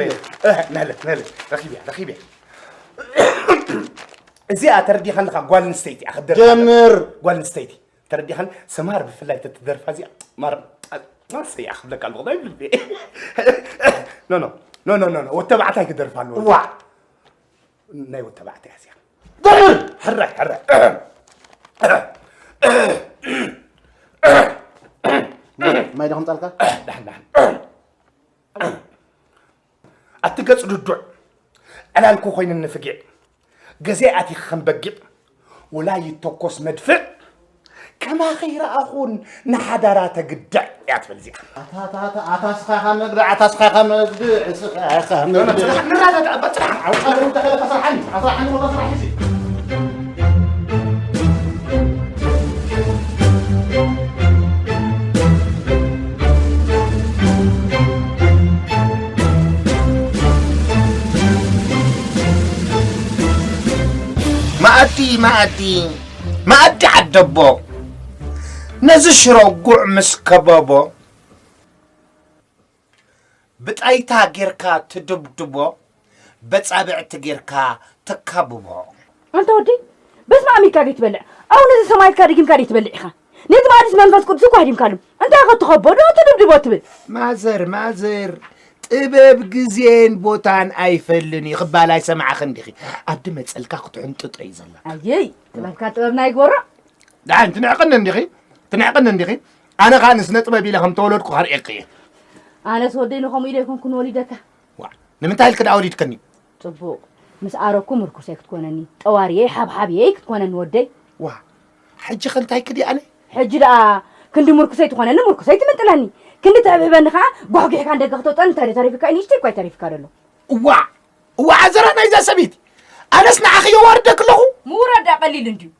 እህ፣ ነለ፣ ነለ፣ ረኺብያ፣ ረኺብያ። እዚኣ ተረዲኻኒ ኸዓ ጓል ኣንስተይቲ እያ ክትደርፋ። ጀምር። ጓል ኣንስተይቲ ተረዲኻኒ፣ ሰማር ብፍላይ ተትደርፋ እዚኣ ማር ማርሰያ ክብለካ ኣለኹ ናይ ብልቢ። ኖ ኖ ኖ ኖ ኖ ኖ ወተባዕታይ ክደርፋ ኣለዎ። ዋ ናይ ወተባዕታይ እያ እዚኣ። ድሕር ሕራይ ሕራይ። ማይ ዶ ከምጻልካ? ዳሕን ዳሕን። ኣቲ ገጽ ድዱዕ ዕላልኩ ኮይንኒ ፍጊዕ ገዜ ኣቲኺ ከም በጊዕ ውላ ይተኮስ መድፍዕ ከማኺ ይረኣኹን ንሓዳራ ተግድዕ እያ ትብል እዚኣ። ኣታ ኣታ ኣታ ኣታ ስኻ ኢኻ መግድዕ ኣታ ስኻ ኢኻ መግድዕ ስኻ ኢኻ መግድዕ። ንራዳዳ እባ ጽናሕ። ኣብ ጸልሩ ተኸለ ተሰርሓኒ ኣስራሓኒ ቦታ ስራሕ እዚ። መኣዲ መኣዲ መኣዲ ዓደቦ ነዚ ሽሮ ጉዕ ምስ ከበቦ ብጣይታ ጌርካ ትድብድቦ በጻብዕቲ ጌርካ ተካብቦ። ኣንታ ወደይ በስመ ኣብ ኢልካ ደይትበልዕ ኣው ነዚ ሰማይ ኢልካ ደጊምካ ደይትበልዕ ኢኻ ነዚ መኣድስ መንፈስ ቅዱስ እኮ ኣህዲምካሉ እንታይ ኢኻ ትኸቦ ዶ ትድብድቦ ትብል። ማዘር ማዘር ጥበብ ግዜን ቦታን ኣይፈልን እዩ ክባል ኣይሰማዕኽን ዲኺ? ኣብ ድመፀልካ ክትሕንጥጦ እዩ ዘሎ። ኣየይ ጥበብካ ጥበብና ይግበሮ። ደሓን ትንዕቅኒ እንዲኺ ትንዕቅኒ እንዲኺ ኣነ ከዓ ንስነ ጥበብ ኢለ ከም ተወለድኩ ከርእየኪ እየ። ኣነስ ወደይ ንኸምኡ ኢለ ኣይኮንኩን ወሊደካ። ዋ ንምንታይ ኢልኪ ደኣ ወሊድክኒ? ጽቡቕ ምስ ኣረኩ ምርኩሰይ ክትኮነኒ፣ ጠዋርየይ ሓብሓብየይ ክትኮነኒ ወደይ። ዋ ሕጂ ከ እንታይ ክዲ ኣነ? ሕጂ ደኣ ክንዲ ምርኩሰይ ትኾነኒ ምርኩሰይ ትምንጥለኒ፣ ክንዲ ትሕብሕበኒ ከኣ ጓሕጒሕካ ንደገ ክተውጸኒ እንታይ ዶ ተሪፍካ እዩ ንእሽተይ እኳ እዩ ተሪፍካ ደሎ። እዋ እዋ ዓዘራ ናይዛ ሰበይቲ ኣነስ ንዓኺ የዋርደኪ ኣለኹ። ምውራድ ደኣ ቀሊል እንድዩ።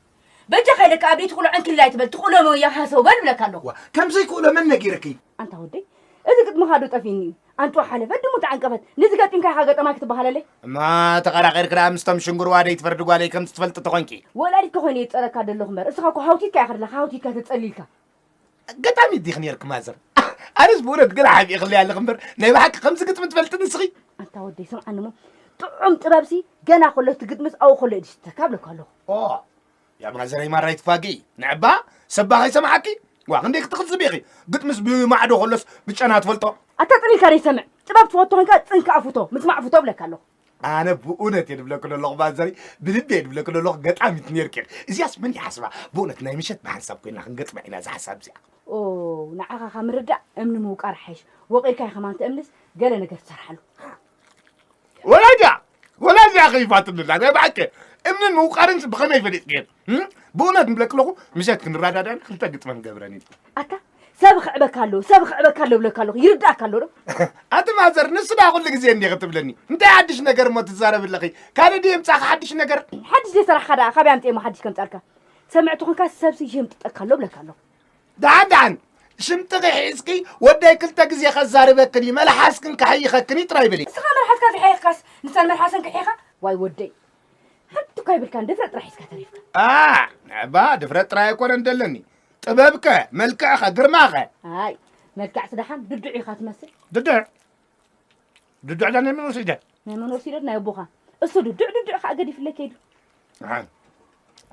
በጃኻ ኢለካ ኣብ ደይትኽእሎ ዕንክሊል ኣይትበል፣ ትኽእሎ መን እያ ሃሰው በል እብለካ ኣለኹ። ዋ፣ ከም ዘይክእሎ መን ነጊርኪ? ኣንታ ወደይ፣ እዚ ግጥምኻ ዶ ጠፊእኒ እዩ? ኣንጭዋ ሓለፈት ድሙ ተዓንቀፈት፣ ንዚ ገጢምካ ኢኻ ገጠማይ ክትበሃለለይ? እማ ተቐራቒርኪ ደኣ ምስቶም ሽንጉርዋ ደይትፈርዲ ጓለይ ከምዚ ትፈልጢ ተኾንኪ። ወላዲት ተኾይነ እየ ዝጸረካ ዘለኹ እምበር፣ እስኻ እኮ ሃውቲትካ ኢኻ ዘለኻ፣ ሃውቲትካ ተጸሊልካ። ገጣሚት ዲኺ ነይርኪ ማዘር? ኣነስ ብእውነት ገለ ሓቢእክለይ ኣለኺ እምበር ናይ ብሓቂ ከምዚ ግጥሚ ትፈልጢ ንስኺ? ኣንታ ወደይ ስምዓኒ እሞ ጥዑም ጥበብሲ ገና ከሎ እቲ ግጥምስ ኣብኡ ከሎ እየ ዝሽተካ እብለካ ኣለኹ። ኦ ያ ማዘረይ ማራ ኣይትፋግኢ ንዕባ ሰባ ከይሰምዓኪ ዋ ክንደይ ክትኽዝቢ ኢኺ ግጥምስ ብማዕዶ ከሎስ ብጨና ትፈልጦ ኣታ ጥሪልካ ደይ ሰምዕ ጥበብ ትፈቶ ኮንካ ጽንካ ኣፉቶ ምስማዕ ፍቶ እብለካ ኣለኹ ኣነ ብእውነት እየ ድብለኪ ዘለኹ ማዘረይ ብልቢ እየ ድብለኪ ዘለኹ ገጣሚት ነርኪ እዚያስ መን ይሓስባ ብእውነት ናይ ምሸት ብሓንሳብ ኮይና ክንገጥማ ኢና እዛ ሓሳብ እዚኣ ኦ ንዓኻ ካብ ምርዳእ እምኒ ምውቃር ሓይሽ ወቒርካ ኢኻ ማንተ እምንስ ገለ ነገር ትሰርሓሉ ወላጃ ወላጃ ከይፋትንላ ናይ ብሓቂ እምንን ምውቃርን ብኸመይ ፈሊጥክየን ብእውነት ንብለኪ ኣለኹ ምሸት ክንረዳዳን ክልተ ግጥመ ንገብረን ኢና ኣታ ሰብ ክዕበካ ኣለዎ ሰብ ክዕበካ ኣለዎ ብለካ ኣለኹ ይርዳእካ ኣሎ ዶ ኣቲ ማዘር ንሱ ዳ ኩሉ ግዜ እንዲኺ ትብለኒ እንታይ ሓድሽ ነገር እሞ ትዛረቢ ኣለኺ ካልእ ድየ ምጻኺ ሓድሽ ነገር ሓድሽ ደይ ሰራሕኻ ደኣ ካበይ ኣምፅኤ እሞ ሓድሽ ከምፃልካ ሰምዕቲ ኮንካ ሰብሲ ይምጥጠካ ኣሎ ብለካ ኣለኹ ደሓን ደሓን ሽምጥኺ ሒዝኪ ወደይ ክልተ ግዜ ከዛርበክን እዩ መልሓስክን ከሕይኸክን እዩ ጥራይ በሊ። ንስኻ መልሓስካ ዝሓየኽካስ ንሳን መልሓሰን ክሒኻ ዋይ ወደይ። ሓንቲ እኳ ይብልካን ድፍረት ጥራሕ ሒዝካ ተሪፍካ። ኣ ንዕባ ድፍረት ጥራይ ኣይኮነን ደለኒ ጥበብከ መልክዕኸ ግርማኸ። ኣይ መልክዕስ ደሓን ድዱዕ ኢኻ ትመስል። ድዱዕ ድዱዕ ዳ ናይ መን ወሲደ? ናይ መን ወሲደ ናይ ኣቦኻ። እሱ ድዱዕ ድዱዕ ኸዓ ገዲፍለይ ከይዱ። ኣይ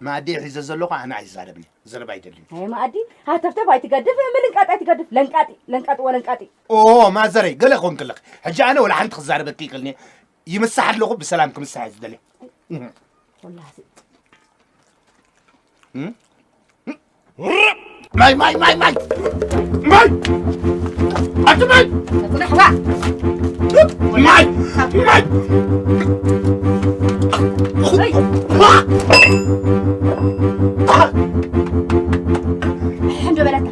መኣዲ ሒዘ ዘለኹ ኣነ ኣይዛረብን እየ። ዘረባ ኣይደልን። ኣይ መኣዲ ሃተፍተፍ ኣይትገድፍ ምልንቃጥ ኣይትገድፍ ለንቃጢ ለንቃጢ ወለንቃጢ። ኦ ማዘረይ ገለ ክኾንኪ ኣለኺ። ሕጂ ኣነ ወላ ሓንቲ ክዛረበኪ ይኽእልኒ ይምሳሕ ኣለኹ ብሰላም ክምሳሕ እየ ዝደሊ። ወላሂ ማይ ማይ ማይ ማይ ማይ ኣቲ ማይ ጽናሕዋ ማይ ማይ ሕንዶ በላታ።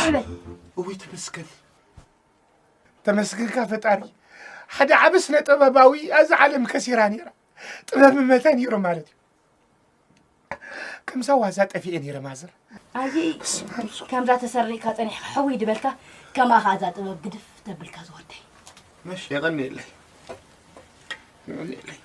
በል። እውይ ተመስገን ተመስገንካ ፈጣሪ። ሓደ ዓቢ ስነ ጥበባዊ ኣዛ ዓለም ከሲራ ነይራ። ጥበብ መተ ነይሩ ማለት እዩ። ከምዛ ዋዛ ጠፊኤ ነይረ ማዘር። ኣዚ ከምዛ ተሰሪዕካ ጸኒሕካ ሕውይ ድበልካ። ከማኻ እዛ ጥበብ ግድፍ ተብልካ ዝወደይ። መሽ የቐንየለይ የቐንየለይ።